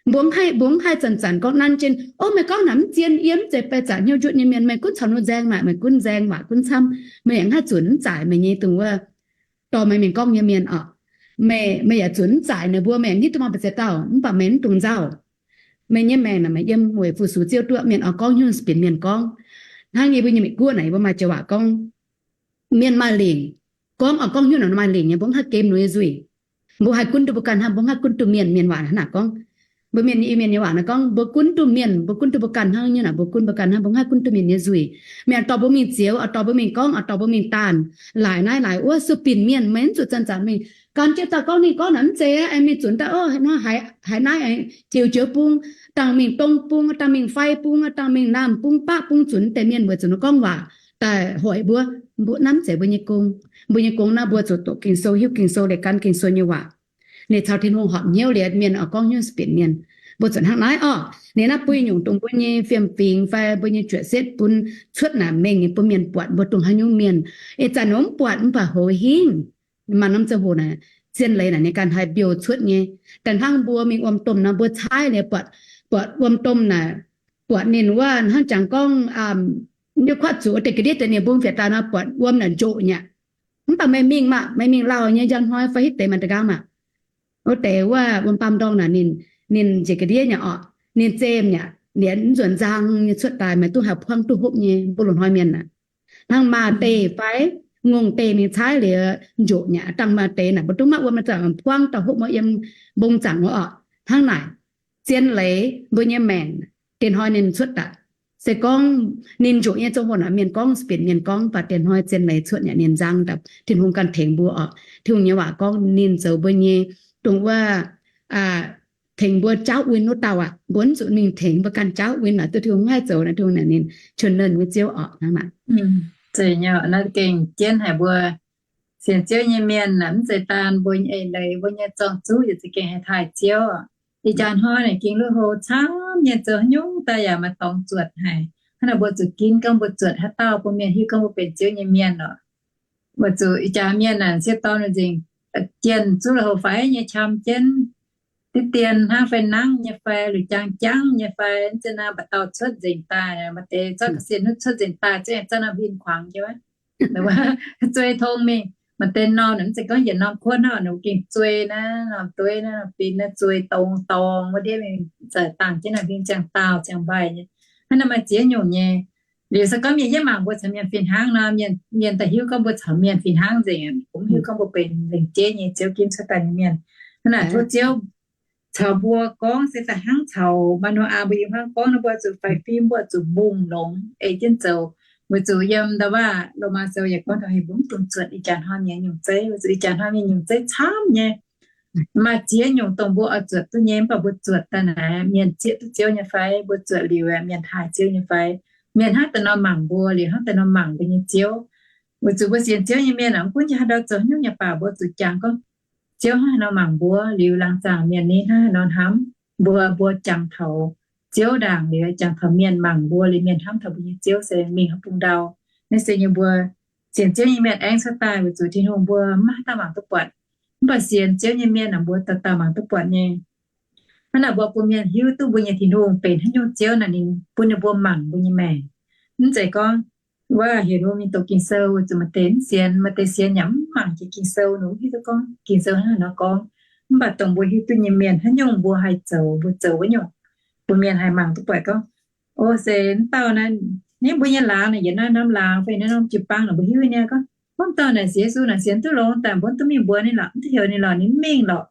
Mbuo mv haih, mbuo mv haih zanc-zanc gorngv nanv jienv, ov, meih gorngv naaic mv zien, yie mv zeiz beih zanc hnyouv njuotv nyei mienh, meih gunv caux nor nzaeng maah, meih gunv nzaeng waac gunv camv, meih yaac mv haih zunc mv zaaic meih nyei dongh wuov dorh meih mingh gorngv nyei mienh orqc. Meih, meih yaac zunc mv zaaic ninh mbuo, meih yaac hiuv duqv maaih mbu'ziex dauh mv baac meih mv dungx nzauh. Meih nyei maengc naaic meih yiem weic fu-sux Ziouv duqv, mienh oix gorngv hnyouv bieqc mienh gorngv. Hnangv yie mbuo nyei Meiv Guoqv naaic yie mbuo maaih joux waac gorngv, mienh maaih lingc, gorngv oix gorngv hnyouv naaic maaih lingc nyei, mbuo mv haih gemh ninh nyei nzuih. Mbuo haih gunv duqv mbuo ganh hnangv, mbuo mv haih gunv duqv mienh. Mienh waac hnangv naaic gorngv, mbuo mienh, Iu-Mienh nyei waac naaic gorngv mbuo gunv duqv mienh, mbuo gunv duqv mbuo ganh hnangv nyei naaic, mbuo gunv mbuo ganh hnangv, mbuo mv haih gunv duqv mienh nyei nzuih. Mienh dorh mbuo mingh zioux, dorh mbuo mingh gorngv, dorh mbuo mingh daanh, laaic naaiv laaic wuov, sueih binc mienh, meih mv zuqc zanc-zanc mingh gan jienv dauh gorngv ninh gorngv naaic mv zeiz, aengx mingh zunc daaih, ov, haaix naaiv, haaix naaiv, joux joux bung, dangh mingh dong bung, dangh mingh fai bung, dangh mingh naamh bung, baqv bung, zunc deix mienh weic zuqc ninh gorngv waac daaih hoic mbuo. Mbuo hnamv zeiz mbuo nyei gong, mbuo nyei gong naaiv mbuo zuqc doqc Ging-Sou, hiuv Ging-Sou, liuz gan Ging-Sou nyei waac, liuz caux Tin-Hungh horpc hnyouv, liuz mienh oix gorngv hnyouv bieqc mienh, mbuo zuqc hnangv naaiv orqc. Ninh naaiv buo nyungc dongh mbuo nyei fiem-fingx fai mbuo nyei juoqc setv bun cuotv naaic mengh nyei bun mienh buatc mbuo dongh haaix nyungc mienh. Ih zanc mv buatc mv baac hoz hingv maaih norm ziangh hoc naaic, zien leiz naaic ninh ganh haih mbiouh cuotv nyei. Da'hnangv mbuo mingh wuom domh nor, mbuo caaiv liuz buatc, buatc wuom domh naaic, buatc ninh wuov hnangv jangx gorngv, yie kuatv zuqc wuov deix ga'ndiev deix ninh mbungv fietc daaih nor, buatc wuom naaic njoqc nyei aqv. Mv baac meih mingh maah, meih mingh lauh nyei njang hnoi fai hitv deix maaih da'nqaang maah, wuov deix wuov wuom baamh ndorngh naaic ninh, ninh njiec ga'ndiev nyei orqc, ninh zemh nyei aqv, liuz mv nzuonx nzang nyei cuotv daaih, meih duqv haih puangv duqv hopv nyei. Mbuo loz-hnoi mienh aah, hnangv maa deix fai ngongh deix mingh caaiv liuz njoqc nyei aqv. Dangh maa deix naaic mbuo duqv maiv wuom, maiv zanc puangv dauh hopv wuov yiem mbong zaangc wuov orqc. Hnangv naaic, zien leiz mbuo nyei maengc diex hnoi ninh cuotv daaih. Se gorngv ninh njoqc nyei ziangh hoc naaic mienh gorngv, se bieqc mienh gorngv, mv baac diex hnoi zien leiz cuotv nyei ninh nzang daaih, Tin-Hungh ganh tengx mbuo orqc. Tin-Hungh nyei waac gorngv ninh zoux mbuo nyei dongh wuov, tengx mbuo jaauv win wuov dauh aqv. Mbuo mv zuqc mingh tengx, mbuo ganh jaauv win naaic, duqv Tin-Hungh mv haih zoux naaic, Tin-Hungh naaic ninh qiemx nernh nyei Ziouv orqc hnangv naaic. Gengh jienv haic mbuo sienx Ziouv nyei mienh naaic, mv zeiz daan mbuo nyei eix leiz, mbuo nyei zorng-zuqv yaac za'gengh haih taaih Ziouv. Ih jaax hnoi naaic ging lui-houx camv nyei, zoux haaix nyungc daaih yaac maaih dorngx zuotc haic. Hnangv naaic mbuo zuqc ginv gorngv mbuo zuotc haaix dauh, bun mienh hiuv gorngv mbuo benx Ziouv nyei mienh oc. Weic zuqc ih jaax mienh naaic sieqv dorn nzengc, jienh zuqv lui-houx faix nyei qam jienv, diqv dien hnangv fai nangv nyei fai, luic jaang jangv nyei fai, mv zeiz naaiv mba'dauh cuotv nzengc daaih, maaih deix zorqv ga'sie hnutv cuotv nzengc daaih, za'gengh zorqv norm huin kuangx jienv, zuei tong mingh. Maaih deix norm naaic mv zeiz gorngv yietc norm kuotv hnangv, ninh gengh zuei naaiv norm dueiv naaiv norm fin naaiv zuei dongz dorngx wuov ndiev mingh, za'gengh dangh jienv norm huin ziangh daauh ziangh mbaih nyei. Hnangv naaiv maaih ziex nyungc nyei. Liuz se gorngv mienh yietv mangc mbuo caux mienh fih hnangv nor, mienh, mienh daaih hiuv gorngv mbuo caux mienh fih hnangv nzengc, mv hiuv gorngv mbuo benx lengc jeiv nyei Ziouv ginv cuotv daaih nyei mienh. Hnangv naaic tov Ziouv caux mbuo gorngv se da'hnangv caux Maa^no^aa mbuo yiem hnangv gorngv nor, mbuo zuqc faix fim, mbuo zuqc mbungh longx ei jienv zoux. Weic zuqc yiem ndau waac Lomaa Sou yaac gorngv taux heuc mbuo mv dungx zuotc ih jaax hnoi nyei nyungc zeiv. Weic zuqc ih jaax hnoi nyei nyungc zeiv camv nyei. Maaih ziex nyungc dongh mbuo oix zuotc duqv nyei, mv baac mbuo zuotc daaih naaic mienh zieqv duqv Ziouv nyei fai? Mbuo zuotc liuz mienh haaix Ziouv nyei fai? Mienh hnangv daaih nor mangc mbuo liuz, hnangv daaih nor mangc mbuo nyei Ziouv. Weic zuqc mbuo sienx Ziouv nyei mienh aah, mv gunv jiex haaix ndau zoux haaix nyungc nyei baac mbuo zuqc jangx gorngv, Ziouv hnangv haaix nor mangc mbuo liuz, laangz zaangc mienh ni hnangv haaix nor hnamv mbuo. Mbuo jangx taux Ziouv ndaangc liuz, jangx taux mienh mangc mbuo liuz, mienh hnamv taux mbuo nyei Ziouv se mingh hnangv bung ndau. Naaiv se nyei mbuo sienx Ziouv nyei mienh aengx cuotv daaih weic zuqc Tin-Hungh mbuo mv maaih haaix dauh mangc duqv buatc. Mv baac sienx Ziouv nyei mienh aah, mbuo dauh dauh mangc duqv buatc nyei. Hnangv naaic mbuo bun mienh hiuv duqv mbuo nyei Tin-Hungh benx haaix nyungc Ziouv naaic, ninh bun ninh mbuo mangc mbuo nyei maengc. Mv zeiz gorngv, waac, heuc ninh mbuo mingh doqc Ging-Sou, weic zuqc maaih deix mv sienx, maaih deix sienx yaac mv mangc jiex Ging-Sou, ninh mbuo mv hiuv duqv gorngv Ging-Sou hnangv haaix nor gorngv. Mv baac dongh mbuo hiuv duqv nyei mienh haaix nyungc mbuo haih zoux, mbuo zoux wuov nyungc, bun mienh haih mangc duqv buatc gorngv, o, se mv dauh naaiv, mbuo nyei laangz naaic, yietc norm laangz fai naaiv norm jiu-baang naaic, mbuo hiuv nyei gorngv, wuov dauh naaic sienx Yesu naaic sienx duqv longx daaih, mbuo mv duqv mingh mbuox ninh lorqc, mv duqv heuc ninh lorqc, ninh mv mingh lorqc.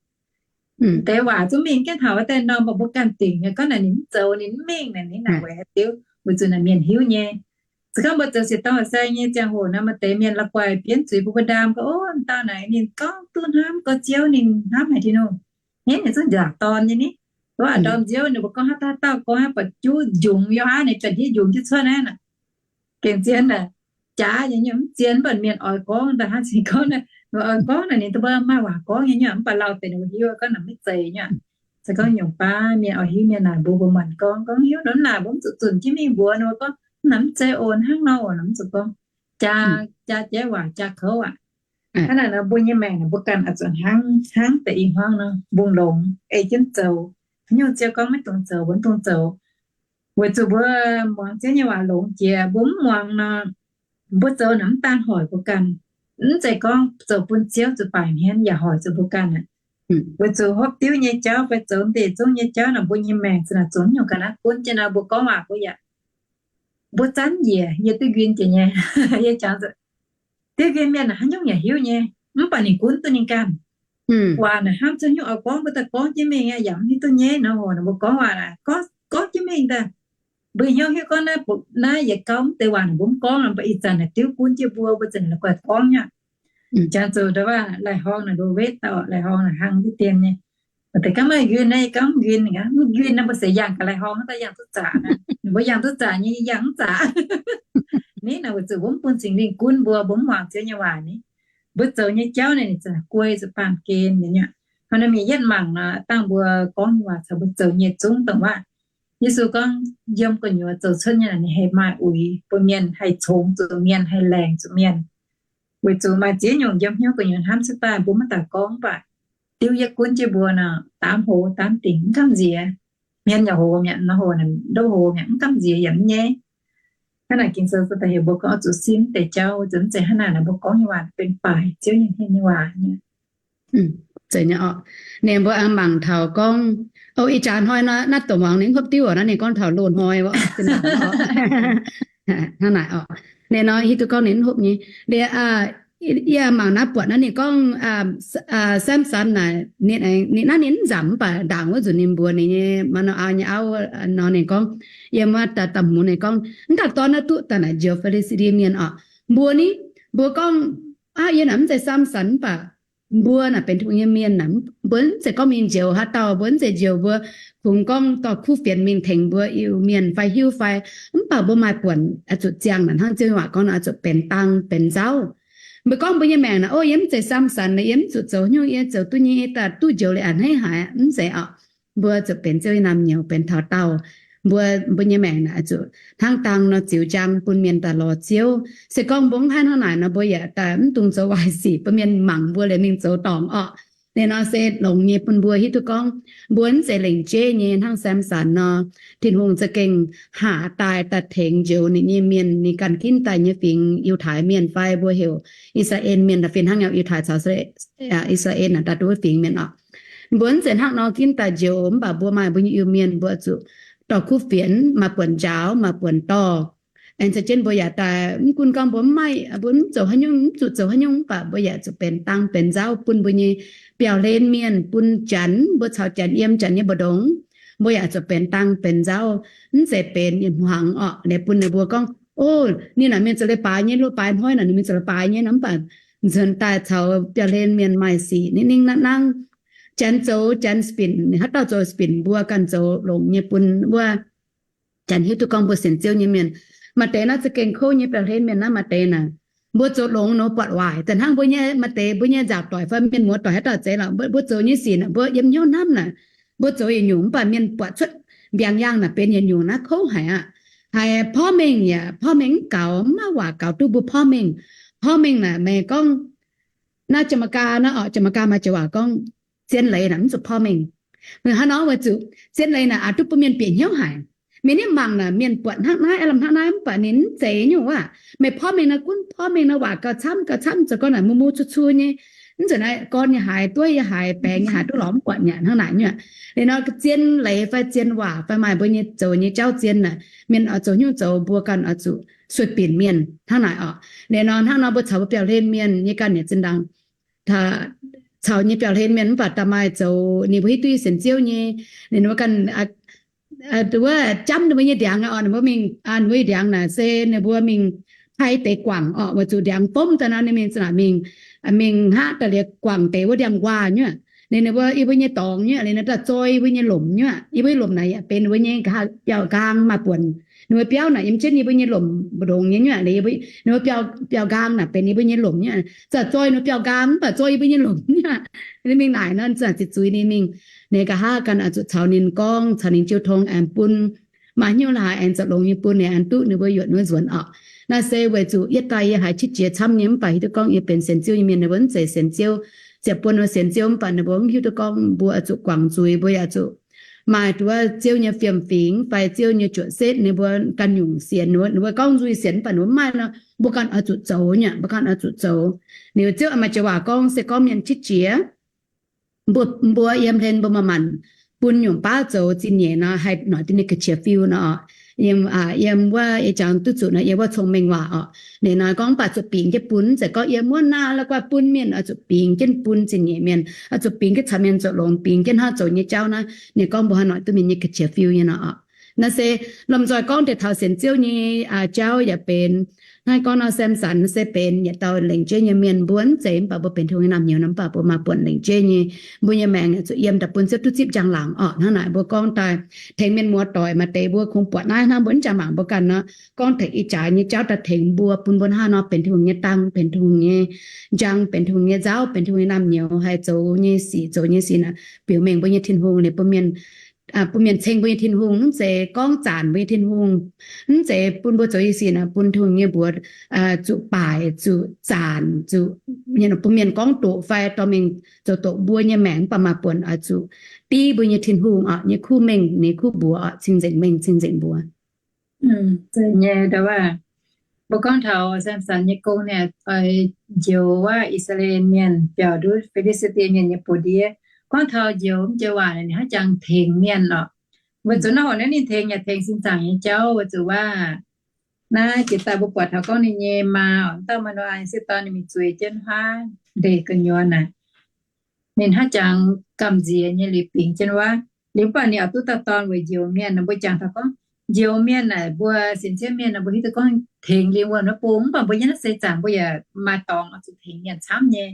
Deix waac zungv mingh jienv taux wuov deix norm, mv baac mbuo ganh dingc nyei gorngv naaic ninh mv zoux, ninh mv mingh naaic, ninh naaic weic haaix diuc? Weic zuqc naaic mienh hiuv nyei. Se gorngv mbuo zoux siec dorngh sai nyei ziangh hoc nor, maaih deix mienh la'guaih bienv zuiz bun mbuo ndaam gorngv, o, dauh naaic ninh gorngv duqv hnamv gorx Ziouv, ninh hnamv haic Tin-Hungh. Hnangv ninh zungv nzaangc dorn nyei ni. Wuov ndorm nziouv ninh mbuo gorngv haaix dauh haaix dauh gorngv aqv, buatc juv njungx yiem aqv, ninh buatc hiuv njungx jienv cuotv naaiv. Gengh zien daaih, jaax nyei nyungc mv zien, mv baac mienh oix gorngv daaih hnangv, se gorngv, oix gorngv naaic ninh daaih mbuo maaih waac gorngv nyei nyungc, mv baac lauh deix ninh mbuo hiuv gorngv naaic maiv zeiz nyungc. Se gorngv nyungc baav mienh oix hiuv mienh naaic mbuo, mbuo mangc gorngv, gorngv hiuv nor naaic mbuo mv zuqc zunc jienv mingh mbuox ninh mbuo gorngv, naaic mv zeiz oc, hnangv nor oc, naaic mv zuqc gorngv. Jaa, jaa jaiv waac, jaa kouv aqv. Hnangv naaic nor mbuo nyei maengc naaic mbuo ganh oix zuqc hnangv, hnangv deix ih hmuangv nor, mbungh longx, ei jienv zoux. Haaix nyungc Ziouv gorngv maiv dungx zoux, mbuo mv dungx zoux. Weic zuqc mbuo muangx Ziouv nyei waac longx jiex, mbuo mv muangx nor, mbuo zoux naaic mv daan hoic mbuo ganh. Mv zeiz gorngv zoux bun Ziouv zuqc baaic hmien, yaac hoic zuqc mbuo ganh aqv. Weic zuqc hopv diuv nyei jauv fai zoux ndeic zungv nyei jauv naaic, mbuo nyei maengc zinh naaic zungv nyungc ga'naaiv gunv jienv nor, mbuo gorngv waac mbuo yaac, mbuo zanv njiec, yie duqv nquin jiex nyei. Yie jangx, diuv nquin mienh naaic haaix nyungc yaac hiuv nyei, mv baac ninh gunv duqv ninh ganh. Waac naaic hnamv zuqc nyungc oix gorngv, mbuo daaih gorngv jienv mingh aqv, yaac mv hiuv duqv nyaiv nor, mbuo gorngv waac naaic, gorngv jienv mingh daaih. Mbuo hnyouv hiuv gorngv naaiv, naaiv yietc gauh mv deix waac naaic mbuo mv gorngv, mv baac ih zanc naaic diuv gunv jienv mbuo, mbuo zanc naaic la'guaih gorngv nyei. Jangx zuqc ndau waac lai-horngz naaic nduov wetv dauh, lai-horngz naaic hnangv diqv dien nyei. Deix gaav maaih nquin naaiv, yie gauh mv nquin, mv nquin naaiv mbuo seix yangh gaax lai-horngz, daaih yangh duqv zaqc naaiv. Ninh mbuo yangh duqv zaqc nyei, yie yangh mv zaqc. Ni naaic weic zuqc mbuo mv bun Singx Lingh gunv mbuo, mbuo mv muangx Ziouv nyei waac ni. Mbuo zoux nyei jauv naaic ninh za'gengh guei zuqc baamh gen nyei. Hnangv naaiv mienh yietv mangc nor, dangh mbuo gorngv nyei waac caux mbuo zoux nyei zungv dongh waac. Yesu gorngv, yiem gu'nyuoz zoux cuotv nyei naaic ninh haih maaih uix bun mienh, haih congx zuqc mienh, haih laengc zuqc mienh. Weic zuqc maaih ziex nyungc yiem hnyouv gu'nyuoz hnamv cuotv daaih, mbuo maiv daaih gorngv, mv baac diuv yietv gunv jienv mbuo nor, daamv hoz daamv dingc mv gamh nziex. Mienh yaac hoz mi'aqv, nor hoz, ndouv hoz mi'aqv, mv gamh nziex yaac mv nyaiv. Hnangv naaic Ging-Sou da'heuc mbuo gorngv oix zuqc sin mv deix jauv, zuqc mv zeiz hnangv naaic nor mbuo gorngv nyei waac benx baaic Ziouv nyei hmien nyei waac. Zeiz nyei orqc. Ninh mbuo aengx mangc taux gorngv, o, ih jaax hnoi nor, naaiv dongh muangx ninh hopv diuv naaiv, ninh gorngv taux loz-hnoi orqc. Hnangv naaic orqc. Ninh nor hiuv duqv gorngv ninh hopv nyei. Yie mangc naaiv buatc naaiv ninh gorngv, Samson naaic, ninh naaiv ninh mv nzamc mv baac ndaangc wuov nzunc ninh mbuox ninh nyei Maa^no^aa nyei auv nor, ninh gorngv, yiem wuov da'hmz ninh gorngv, mv ganh dorn naaiv duqv daaih naaic njoux Fi^li^saa^die Mienh orqc. Mbuo ni, mbuo gorngv, aav, yie naaic mv zeiz Samson mv baac mbuo naaic benx Tin-Hungh nyei mienh naaic, mbuo mv zeiz gorngv mingh njoux haaix dauh, mbuo mv zeiz njoux, mbuo kungx gorngv dorh kuv fienx mingh tengx mbuo Iu-Mienh fai hiuv fai, mv baac mbuo maaih buonc oix zuqc ziangh naaic hnangv Ziouv nyei waac gorngv naaic oix zuqc benx dang benx nzauv. Mbuo gorngv mbuo nyei maengc naaic, o, yie mv zeiz Samson, yie mv zuqc zoux nyungc, yie zoux duqv nyei, yie daaih duqv njoux liuz a'hneiv haic, mv zeiz orqc. Mbuo zuqc benx Ziouv nyei naamh nyouz, benx taux daauh. Mbuo, mbuo nyei maengc naaic zuqc hnangv dang nor ziux njang bun mienh daaih lorz Ziouv. Se gorngv mbuo mv haih hnangv naaic nor, mbuo yaac daaih mv dungx zoux waaic sic, bun mienh mangc mbuo liuz mingh zoux dorngc orqc. Ninh nor se longx nyei bun mbuo hiuv duqv gorngv mbuo mv zeiz lengc jeiv nyei hnangv Samson nor. Tin-Hungh za'gengh haac daaih daaih tengx njoux ninh nyei mienh, ninh ganh ginv daaih nyei fingx, Yiutai Mienh fai mbuo heuc I^saa^laa^en Mienh, da'fih hnangv nyei Yiutai caux I^saa^laa^en naaic daaih duqv fingx mienh orqc. Mbuo mv zeiz hnangv nor ginv daaih njoux, mv baac mbuo maaih mbuo nyei Iu-Mienh, mbuo zuqc dorh kuv fienx, maaih buonc njaaux, maaih buonc dorh. Aengx caux jienv mbuo yaac daaih mv gunv gorngv mbuo mv maaih, mbuo mv zoux haaix nyungc, mv zuqc zoux haaix nyungc, mv baac mbuo yaac zuqc benx dang benx nzauv bun mbuo nyei biauv-hlen mienh, bun Janx, mbuo caux Janx yiem, Janx nyei mbu'ndongx, mbuo yaac zuqc benx dang benx nzauv, mv zeiz benx hmuangx orqc. Naaiv bun ninh mbuo gorngv, o, ninh naaic mienh zoux leiz-baaix nyei, loz-baaix hnoi naaic ninh mienh zoux leiz-baaix nyei nor, mv baac nzuonx daaih caux biauv-hlen mienh maaih sic ninh ningv nangv nangv. Janx zoux Janx spin, haaix dauh zoux spin mbuo ganh zoux longx nyei bun wuov Janx hiuv duqv gorngv mbuo sienx Ziouv nyei mienh. Maaih deix naaiv za'gengh kouv nyei biauv-hlen mienh naaiv maaih deix naaic, mbuo zoux longx nor buatc waaic. Da'hnangv mbuo nyei maaih deix mbuo nyei nzaaux doic fai mienh muoz doic haaix dauh zeiz lorqc, mbuo, mbuo zoux nyei sic naaic mbuo yiem hnyouv hnamv naaic, mbuo zoux yietc nyungc mv baac mienh buatc cuotv mbiaangx yaangh naaic benx yietc nyungc naaiv kouv haic aqv. Haiz porv mengh yaac porv mengh mv gaux, mv maaih waac gaux duqv mbuo porv mengh. Porv mengh naaic meih gorngv naaiv Janx-Meigaa naaiv orqc, Janx-Meigaa maaih joux waac gorngv, zien leiz naaic mv zuqc porv mengh. Hnangv nor weic zuqc zien leiz naaic aqc duqv bun mienh bieqc hnyouv haic. Mienh niv mangc naaic mienh buatc hnangv naaiv, lamh hnangv naaiv mv baac ninh mv zeiz nyungc waac. Meih porv mengh naaiv gunv porv mengh naaiv waac gauh camv gauh camv, zoux gorngv naaic mu mu cu cu nyei. Mv zeiz naaiv gorn nyei haaix, dueiv nyei haaix, baengx nyei haaix duqv lorz mv buatc nyei hnangv naaic nyungc. Liuz nor zien leiz fai zien waac fai maaih mbuo nyei zoux nyei jauv zien naaic, mienh oix zoux nyungc zoux mbuo ganh oix zuqc sueih binc mienh hnangv naaic orqc. Liuz nor hnangv nor mbuo caux mbuo biauv-hlen mienh nyei ganh nyei zinh ndaangc caux nyei biauv-hlen mienh mv baac da'maaih zoux ninh mbuo hiuv duqv yie sienx Ziouv nyei, ninh mbuo ganh wuov jamv ninh mbuo nyei ndiangx orqc, ninh mbuo mingh, ninh mbuo ndiangx naaic se ninh mbuo mingh pai deix guangc orqc, weic zuqc ndiangx fomv daaih nor ninh mingh za'naaic mingh, mingh hngaqv daaih liuz guangc deix wuov ndiangx-nquaah nyuoqc. Ninh, ninh mbuo, yie mbuo nyei dorngx nyuoqc, liuz ninh daaih zoi yie mbuo nyei lomc nyuoqc. Yie mbuo nyei lomc naaic yaac benx ninh mbuo nyei biauv-nqaang maaih buonc. Ninh mbuo biauv naaic yiem jienv yie mbuo nyei lomc mbu'ndongx nyei nyuoqc. Ninh mbuo biauv-nqaang naaic benx yie mbuo nyei lomc nyuoqc. Za'gengh zoi ninh mbuo biauv-nqaang mv baac zoi yie mbuo nyei lomc nyuoqc. Ninh mingh naaic nor, za'gengh zuiz ninh mingh, ninh nqa'haav ganh oix zuqc caux ninh gorngv, caux ninh jiu tong aengx bun maaih hnyouv la'haaix aengx zoux longx nyei bun ninh aengx duqv ninh mbuo yuoqc wuov nzuonx orqc. Naaiv se weic zuqc yietv daaih yie haiz qiex jiez camv nyei mv baac hiuv duqv gorngv yie benx sienx Ziouv nyei mienh ninh mbuo mv zeiz sienx Ziouv. Ziepc buonc mbuo sienx Ziouv mv baac ninh mbuo mv hiuv duqv gorngv mbuo oix zuqc guangc zuiz, mbuo yaac zuqc maaih duqv Ziouv nyei fiem-fingx fai Ziouv nyei juoqc setv ninh mbuo ganh nyungc sienx. Ninh mbuo gorngv nzuih sienx mv baac ninh mbuo mv maaih nor, mbuo ganh oix zuqc zoux nyuoqc, mbuo ganh oix zuqc zoux. Liuz Ziouv maaih joux waac gorngv se gorngv mienh qiex jiez, mbuo, mbuo yiem hlen mbuo maaih maanc bun nyungc baav zoux zingh nyeic nor haih noic duqv ninh ga'qiex fiu nor. Yiem, yiem wuov ih jangx duqv zuqc nor yiem wuov cong-mengh waac orqc. Ninh nor gorngv mv baac zuqc bingx jienv bun, mv zeiz gorngv yiem wuov naaiv la'guaih bun mienh, oix zuqc bingx jienv bun zingh nyeic mienh, oix zuqc bingx jienv caux mienh zoux longx, bingx jienv hnangv zoux nyei jauv naaiv. Ninh gorngv mbuo haih noic duqv ninh nyei ga'qiex fiu nyei nor orqc. Naaiv se lomh nzoih gorngv deix taux sienx Ziouv nyei jauv yaac benx, naaiv gorngv nor Samson se benx yietc dauh lengc jeiv nyei mienh. Mbuo mv zeiz mv baac mbuo benx Tin-Hungh nyei naamh nyouz nor mv baac mbuo maaih buonc lengc jeiv nyei. Mbuo nyei maengc zuqc yiem daaih bun Ziouv duqv zipv njang-laangc orqc. Hnangv naaic mbuo gorngv daaih tengx mienh muoz doic maaih deix mbuo kungx buatc naaiv hnangv mbuo mv jangx mangc mbuo ganh nor, gorngv tengx ih jaax nyei jauv daaih tengx mbuo, bun mbuo hnangv nor benx Tin-Hungh nyei dang, benx Tin-Hungh nyei njang, benx Tin-Hungh nyei nzauv, benx Tin-Hungh nyei naamh nyouz, haih zoux nyei sic, zoux nyei sic naaic biux mengh mbuo nyei Tin-Hungh liuz bun mienh, bun mienh ceng mbuo nyei Tin-Hungh, mv zeiz gorngv zaanc mbuo nyei Tin-Hungh. Mv zeiz bun mbuo zoux nyei sic naaic bun Tin-Hungh nyei mbuox zuqc baaic, zuqc zaanc, zuqc bun mienh gorngv doqc fai dorh mingh zoux doqc mbuo nyei maengc mv baac maaih buonc oix zuqc div mbuo nyei Tin-Hungh orqc, nyei kuv mengh, nyei kuv mbuox orqc, cing-nzengc mengh, cing-nzengc mbuox. Zeiz nyei, mbuo gorngv taux Samson nyei gong naaic, oix njoux wuov I^saa^laa^en Mienh biaux nduov Fi^li^saa^die Mienh nyei buoz-ndiev. Gorngv taux njoux mv joux waac naaic, ninh hnangv jangx tengx mienh orqc. Weic zuqc naaiv hoc naaiv ninh tengx yaac tengx sin zaangc nyei jauv, weic zuqc waac naaiv jiex daaih mbuo buatc taux gorngv ninh nyei maa orqc, dauh Maa^no^aa nyei sieqv dorn, ninh mingh zueiz jienv huaav ndeic gu'nyuoz naaic, ninh hnangv jangx gamh nziex nyei liuz bingx jienv wuov. Liuz mv baac ninh oix duqv dauh dorn weic njoux mienh nor, mbuo jangx taux gorngv njoux mienh naaic, mbuo sienx Ziouv mienh nor, mbuo hiuv duqv gorngv tengx lingh wuonh wuov bung, mv baac mbuo yiem naaiv seix zaangc mbuo yaac maaih dorngx oix zuqc tengx mienh camv nyei.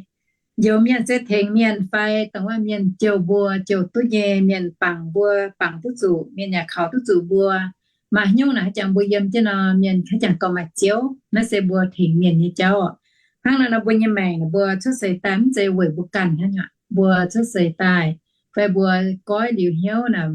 Njoux mienh se tengx mienh fai dongh wuov mienh jouh mbuo, jouh duqv nyei mienh bangc mbuo, bangc duqv zuqc, mienh yaac kaux duqv zuqc mbuo. Maaih haaix nyungc naaic hnangv jangx mbuo yiem jienv nor, mienh hnangv jangx gauh maaih Ziouv. Naaiv se mbuo tengx mienh nyei jauv. Hnangv naaiv nor mbuo nyei maengc, mbuo cuotv seix daaih mv zeiz weic mbuo ganh hnangv, mbuo cuotv seix daaih fai mbuo goiv liuz hnyouv naaic,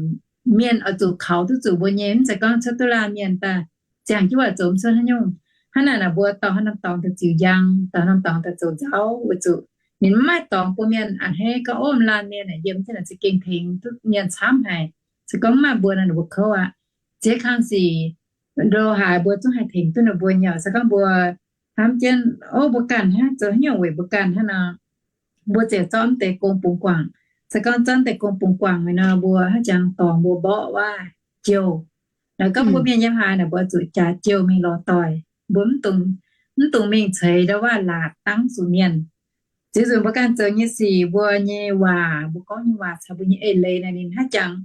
mienh oix zuqc kaux duqv zuqc mbuo nyei, mv zeiz gorngv cuotv duqv laanh mienh daaih ziangh jienv waac zoux mv cuotv haaix nyungc. Hnangv naaic naaic mbuo dorh haaix norm dorngx daaih ziux njang, dorh haaix norm dorngx daaih zoux nzauv, weic zuqc ninh mv maaih dorngx bun mienh a'hneiv gorngv, ov, laanh mienh naaic yiem jienv naaic za'gengh tengx duqv mienh camv haic. Se gorngv mv maaih mbuo nor, ninh mbuo kouv aqv. Ziex kang sic ndo haaix mbuo zungv haih tengx duqv ninh mbuo nyei. Se gorngv mbuo hnamv jienv, ov, mbuo ganh hnangv, zoux haaix nyungc weic mbuo ganh hnangv nor, mbuo ziouc zorqv deix gong bungx guangc. Se gorngv zorqv deix gong bungx guangc nor, mbuo hnangv jangx dorngx mbuo mborqv wuov jouh, Gorngv mbuo mienh yiem haaix naaic, mbuo zuqc jaax jouh mingh lorz doic. Mbuo mv dungx mingh ceix ndau waac laatc dangv zuqc mienh. Ziux nzunc mbuo ganh zoux nyei sic, mbuo nyei waac, mbuo gorngv nyei waac caux mbuo nyei eix leiz naaic ninh haaix jangx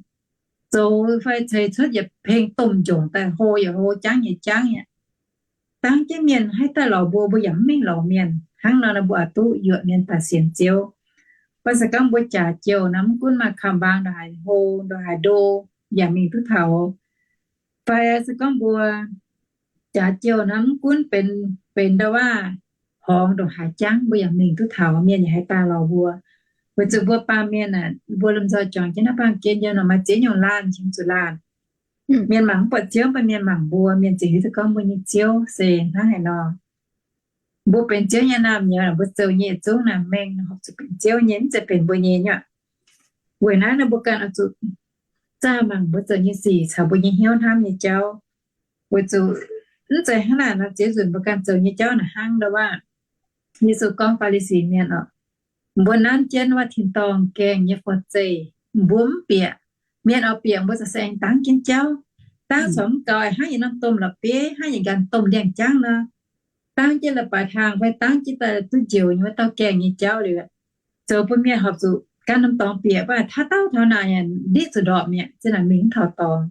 zoux fai ceix cuotv yietc pengx domh njongc daaih, hlo yaac hlo, jangv yaac jangv yaac dangv jienv mienh haih daaih lorz mbuo, mbuo yaac mv mingh lorz mienh. Hnangv nor, mbuo oix duqv yuoqc mienh daaih sienx Ziouv. Mv baac se gorngv mbuo jaax jouh nor, mv gunv maaih kamx mbaang ndongc haaix hlo, ndongc haaix ndo, yaac mingh duqv taux. Fai se gorngv mbuo jaax jouh nor, mv gunv benx, benx ndau waac horngz ndongc haaix jangv, mbuo yaac mingh duqv taux, mienh yaac haih daaih lorz mbuo. Weic zuqc mbuo baamh mienh aah, mbuo lomh nzoih juangc jienv naaiv baamh gen yiem nor, maaih ziex nyungc laanh, ziex nyungc laanh. Mienh mangc mv buatc Ziouv, mv baac mienh mangc mbuo. Mienh ziouc hiuv duqv gorngv mbuo nyei Ziouv se hnangv haaix nor. Mbuo benx Ziouv nyei naamh nyouz, mbuo zoux nyei yietc zungv naaic mengh horpc zuqc benx Ziouv nyei, mv zeiz benx mbuo nyei nyuoqc. Weic naaiv nor mbuo ganh oix zuqc zaah mangc mbuo zoux nyei sic caux mbuo nyei hnyouv hnamv nyei jauv. Weic zuqc mv zeiz hnangv naaic nor, ziux nzunc mbuo ganh zoux nyei jauv naaic hnangv ndau waac Yesu gorngv Faa^li^si mienh oc, mbuo nanv jienv waac tin-dorngh gaengh nyei forv-zeih, mbuo mv bieqc. Mienh oix bieqc, mbuo za'gengh dangv jienv jauv, dangv corc mv gaux, hnangv yietc norm domh la'bieiv, hnangv yietc nqanx domh ndiangx-jangv nor, dangv jienv la'baaix hlang fai dangv jienv daaih duqv njoux nyei wuov dauh gaengh nyei jauv liuz, zoux bun mienh horpc zuqc gan norm dorngx bieqc, mv baac taux dauh taux naaic ndiqv zuqc ndorpc mi'aqv, zinh naaic mingh mv taux dorngx.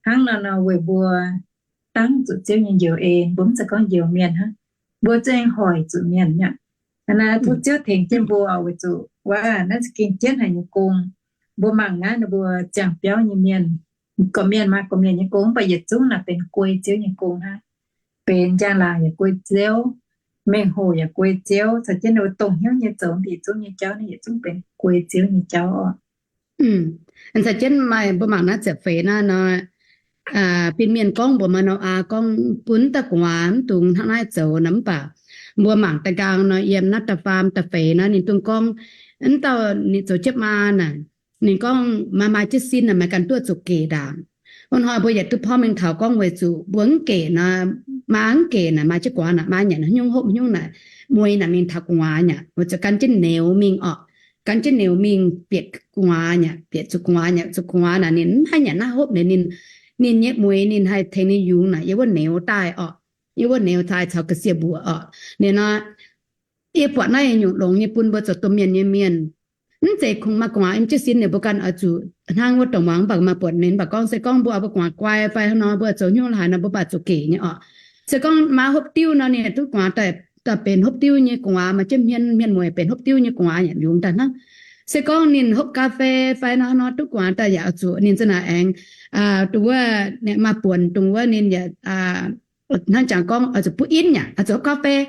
Hnangv nor nor weic mbuo dangv zuqc Ziouv nyei njoux en, mbuo mv zeiz gorngv njoux mienh hnangv, mbuo za'gengh hoic zuqc mienh aqv. Hnangv naaiv tov Ziouv tengx jienv mbuo weic zuqc waac naaiv za'gengh jienv haic nyei gong. Mbuo mangc naaiv ninh mbuo ziangh biauv nyei mienh, gorqv-mienh maaih gorqv-mienh nyei gong, mv baac yietc zungv naaic benx guei Ziouv nyei gong hnangv. Benx njang-laangc yaac guei Ziouv, mengh hoc yaac guei Ziouv, caux jienv ninh mbuo dongh hnyouv nyei zoux yietc zungv nyei jauv, naaiv yietc zungv benx guei Ziouv nyei jauv oc. Caux jienv maaih mbuo mangc naaiv ziepc feix naaiv nor, fin-mienh gorngv mbuox Maa^no^aa gorngv bun dauh gu'nguaaz mv dungx hnangv naaiv zoux nor, mv baac mbuo mangc da'nqaang nor, yiem naaiv da'faam da'feix naaiv ninh dongh gorngv, mv dauh ninh zoux jienv maa naaic, ninh gorngv maaih, maaih jienv sin naaic, maaih ganh duqv zuqc gec ndaangc. Wuov hnoi mbuo yietc duqv porv mengh taux gorngv weic zuqc mbuo mv gec nor, maa mv gec naaic, maaih jienv guaax naaic, maa nyanc haaix nyungc hopv haaix nyungc naaic, mueiz naaic mingh taux gu'nguaaz aqv, weic zuqc gan jienv neux mingh oc. Gan jienv neux mingh bieqc gu'nguaaz aqv, bieqc zuqc gu'nguaaz aqv, zuqc gu'nguaaz naaic ninh mv haih nyanc naaiv hopv naaic, ninh, ninh nyei mueiz ninh haih tengx ninh yungz naaic yiem wuov neux daaih oc. Yiem wuov neux daaih caux ga'sie mbuoqc oc. Ninh nor, yie buatc naaiv nyungc longx nyei bun mbuo zoux domh mienh nyei mienh. Mv zeiz kungx maaih gu'nguaaz yiem jienv sin ninh mbuo ganh oix zuqc hnangv wuov dongh muangx mv baac maaih buonc mienh mv baac gorngv se gorngv mbuo oix mbuo gu'nguaaz guai fai hnangv nor mbuo zoux hnyouv haaix nor mbuo baac zuqc gec nyei oc. Se gorngv maa hopv diuv nor ninh duqv gu'nguaaz daaih, daaih benx hopv diuv nyei gu'nguaaz, maaih jienv hmien, hmien mueiz benx hopv diuv nyei gu'nguaaz yaac yungz daaih hnangv. Se gorngv ninh hopv ga'fei fai hnangv nor duqv gu'nguaaz daaih yaac oix zuqc ninh za'naaic aengx, dongh wuov, maaih buonc dongh wuov ninh yaac hnangv jangx gorngv oix zuqc butv in yaac oix zuqc hopv ga'fei.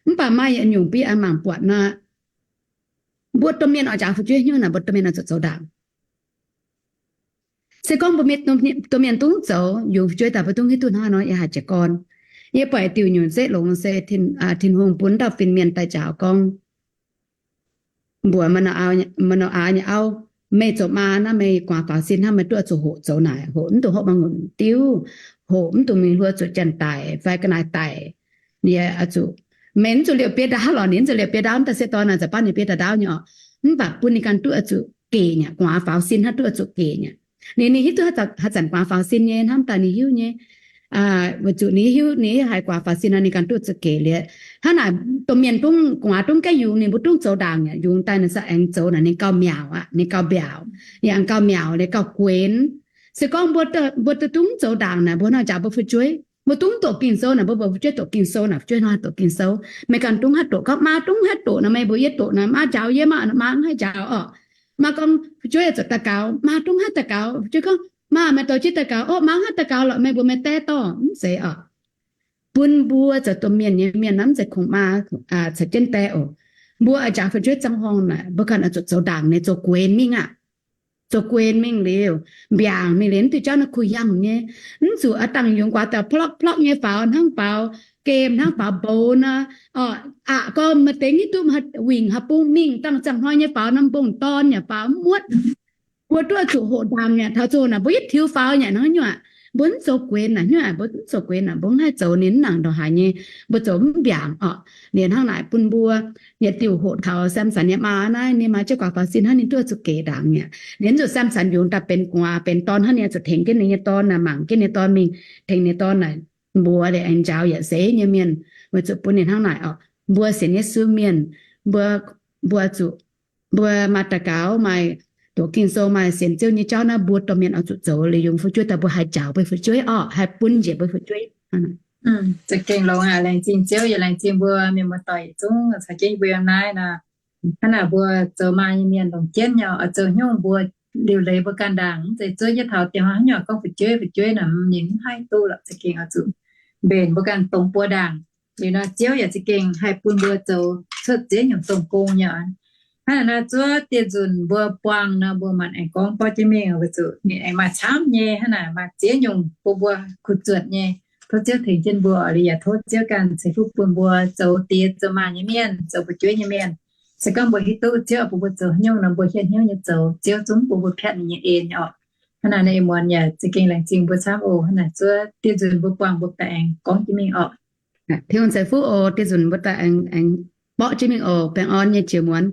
Mv baac maaih yietc nyungc bun yie mangc buatc nor, mbuo domh mienh oix njaaux fu'jueiv hnyouv naaic, mbuo domh mienh oix zuqc zoux ndaangc. Se gorngv mbuo mienh, domh mienh dungv zoux, yungz fu'jueiv daaih mbuo dungv hiuv duqv hnangv nor yie haih jiez gorn. Yie buatc diuc nyungc zeiv longx se Tin-Hungh bun dauh fin-mienh daaih njaaux gorngv, mbuox Maa^no^aa nyei auv, meih zoux maa naaiv meih gu'nguaaz faaux sin hnangv, meih duqv zuqc hoqc zoux naaic, hoqc mv dungx hopv mangc ngunc diuv, hoqc mv dungx mingh hluo zuqc janx-daic fai ga'naaiv-daic. Yie zuqc, meih mv zuqc liouh biei ndaauv lorqc, ninh mv zuqc liouh biei ndaauv, mv daaih se dorn naaic za'gengh baav ninh biei ndaauv nyei oc. Mv baac bun ninh ganh duqv zuqc gec nyei, gu'nguaaz faaux sin hnangv duqv zuqc gec nyei. Ninh, ninh hiuv duqv haaix zanc gu'nguaaz faaux sin nyei hnangv daaih ninh hiuv nyei. Weic zuqc ninh hiuv, ninh hiuv haiz gu'nguaaz faaux sin nor ninh ganh duqv zuqc gec liuz. Hnangv naaic domh mienh dungv gu'nguaaz dungv gaengh yungz, ninh mbuo dungv zoux ndaangc yaac yungz daaih naaic za'gengh zoux naaic ninh gauh miaux aqv, ninh gauh mbiaauc, yaac gauh miaux, ninh gauh guenx. Se gorngv mbuo, mbuo dungv zoux ndaangc naaic mbuo hnangv njaaux mbuo fu'jueiv, mbuo dungv doqc Ging-Sou naaic, mbuo mbuox fu'jueiv doqc Ging-Sou naaic, fu'jueiv hnangv doqc Ging-Sou. Meih ganh dungv haih doqc, gorngv maa dungv haih doqc nor, meih mbuox yie doqc naaic, maa njaaux yie, maa, maa mv haih njaaux oc. Maa gorngv fu'jueiv zuqc daux gaux, maa dungv haih daux gaux. Fu'jueiv gorngv, maa, meih dorh jienv daux gaux. Orqv, maa mv haih daux gaux lorqc, meih mbuox meih daeh dorh, mv zeiz oc. Bun mbuo zoux domh mienh nyei mienh naaiv mv zeiz kungx maa caux jienv daeh oc. Mbuo oix njaaux fu'jueiv zangv horngh naaic, mbuo ganh oix zuqc zoux ndaangc nyei, zoux guenx mingh aqv. Zoux guenx mingh liuz, mbiaangc mingh liuz, mv diuh jauv naaiv kuh yangh nyei. Mv zuqc a'dangh yungz guaax daaih plorqv plorqv nyei faaux, hnangv faaux game, hnangv faaux box nor. Aqc gorn maaih deix hiuv duqv wingc haaix bung mingh, dangh ziangh hnoi nyei faaux norm mbong-dorn yaac faaux mv muotv. Mbuo duqv zuqc hoqc ndaangc nyei. Taux ziangh hoc naaic mbuo yietv tiux faaux nyei hnangv nyuoqc. Mbuo mv zoux gueix naaic, hnyouv aac, mbuo mv zoux gueix naaic, mbuo mv haih zoux ninh mv nangc ndongc haaix nyei, mbuo zoux mv mbiaangc orqc. Ninh hnangv naaic bun mbuo, nyei diuh hoqc taux Samson nyei maa naaiv, ninh maa jienv guaax faaux sin hnangv, ninh duqv zuqc gec ndaangc mi'aqv. Ninh zuqc Samson yungz daaih benx gu'nguaaz benx dorn hnangv, ninh zuqc tengx jienv ninh nyei dorn naaic, mangc jienv ninh dorn mingh, tengx ninh dorn naaic mbuox liuz aengx njaaux yietc seix nyei mienh, weic zuqc bun ninh hnangv naaic orqc. Mbuo sienx Yesu mienh, mbuo, mbuo zuqc, mbuo maaih daux gaux, maaih doqc Ging-Sou, maaih sienx Ziouv nyei jauv naaiv, mbuo domh mienh oix zuqc zoux liuz yungz fu'jueiv daaih, mbuo haih njaaux mbuo fu'jueiv orqc, haih bun njiec mbuo fu'jueiv. Za'gengh longx aqv. Laengz zingh Ziouv yaac laengz zingh mbuo mienh muoz-doic yietc zungv caux jienv mbuo yiem naaiv nor. Hnangv naaic mbuo zoux maa nyei mienh longc jienv nyei oix zoux haaix nyungc mbuo liuc leiz mbuo ganh ndaangc, mv zeiz zuov jienv taux diex hnoi haaix nyungc gorngv fu'jueiv fu'jueiv naaic, ninh mv haih duqv lorqc. Za'gengh oix zuqc mbenc mbuo ganh dongh buo ndaangc. Liuz nor Ziouv yaac za'gengh haih bun mbuo zoux cuotv ziex nyungc domh gong nyei. Hnangv naaic nor zuov dieh nzunc mbuo buangh nor mbuo maanc aengx gorngv borqv jienv mingh, weic zuqc ninh aengx maaih camv nyei. Hnangv naaic maaih ziex nyungc bun mbuo kuh zuotc nyei. Tov Ziouv tengx jienv mbuo, liuz yaac tov Ziouv ganh ceix fuqv bun mbuo zoux diex zoux maaih nyei mienh, zoux fu'jueiv nyei mienh. Se gorngv mbuo hiuv duqv Ziouv bun mbuo zoux haaix nyungc nor mbuo hietv hnyouv nyei zoux, Ziouv zungv bun mbuo piatv ninh nyei en nyei orqc. Hnangv naaic nor ih muonz yaac za'gengh laengz zingh mbuo camv oc. Hnangv naaic zuov dieh nzunc mbuo buangh mbuo baengh aengx gorngv jienv mingh orqc. Tin-Hungh ceix fuqv oc. Dieh nzunc mbuo daaih aengx, aengx borqv jienv mingh oc. Baengh orn nyei jiex muonz.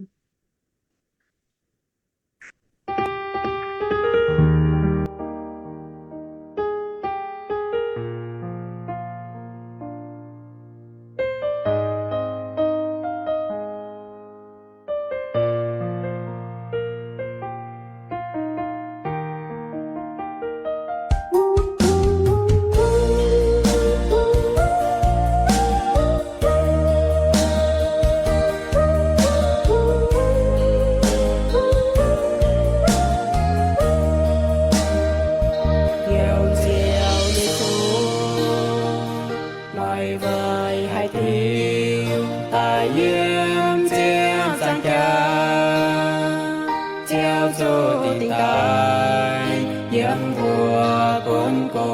Laaix weic haaix diuc daaih yiem ziangh zaangc jaax, Ziouv zuqc dingc daaih yiem mbuo gunv go.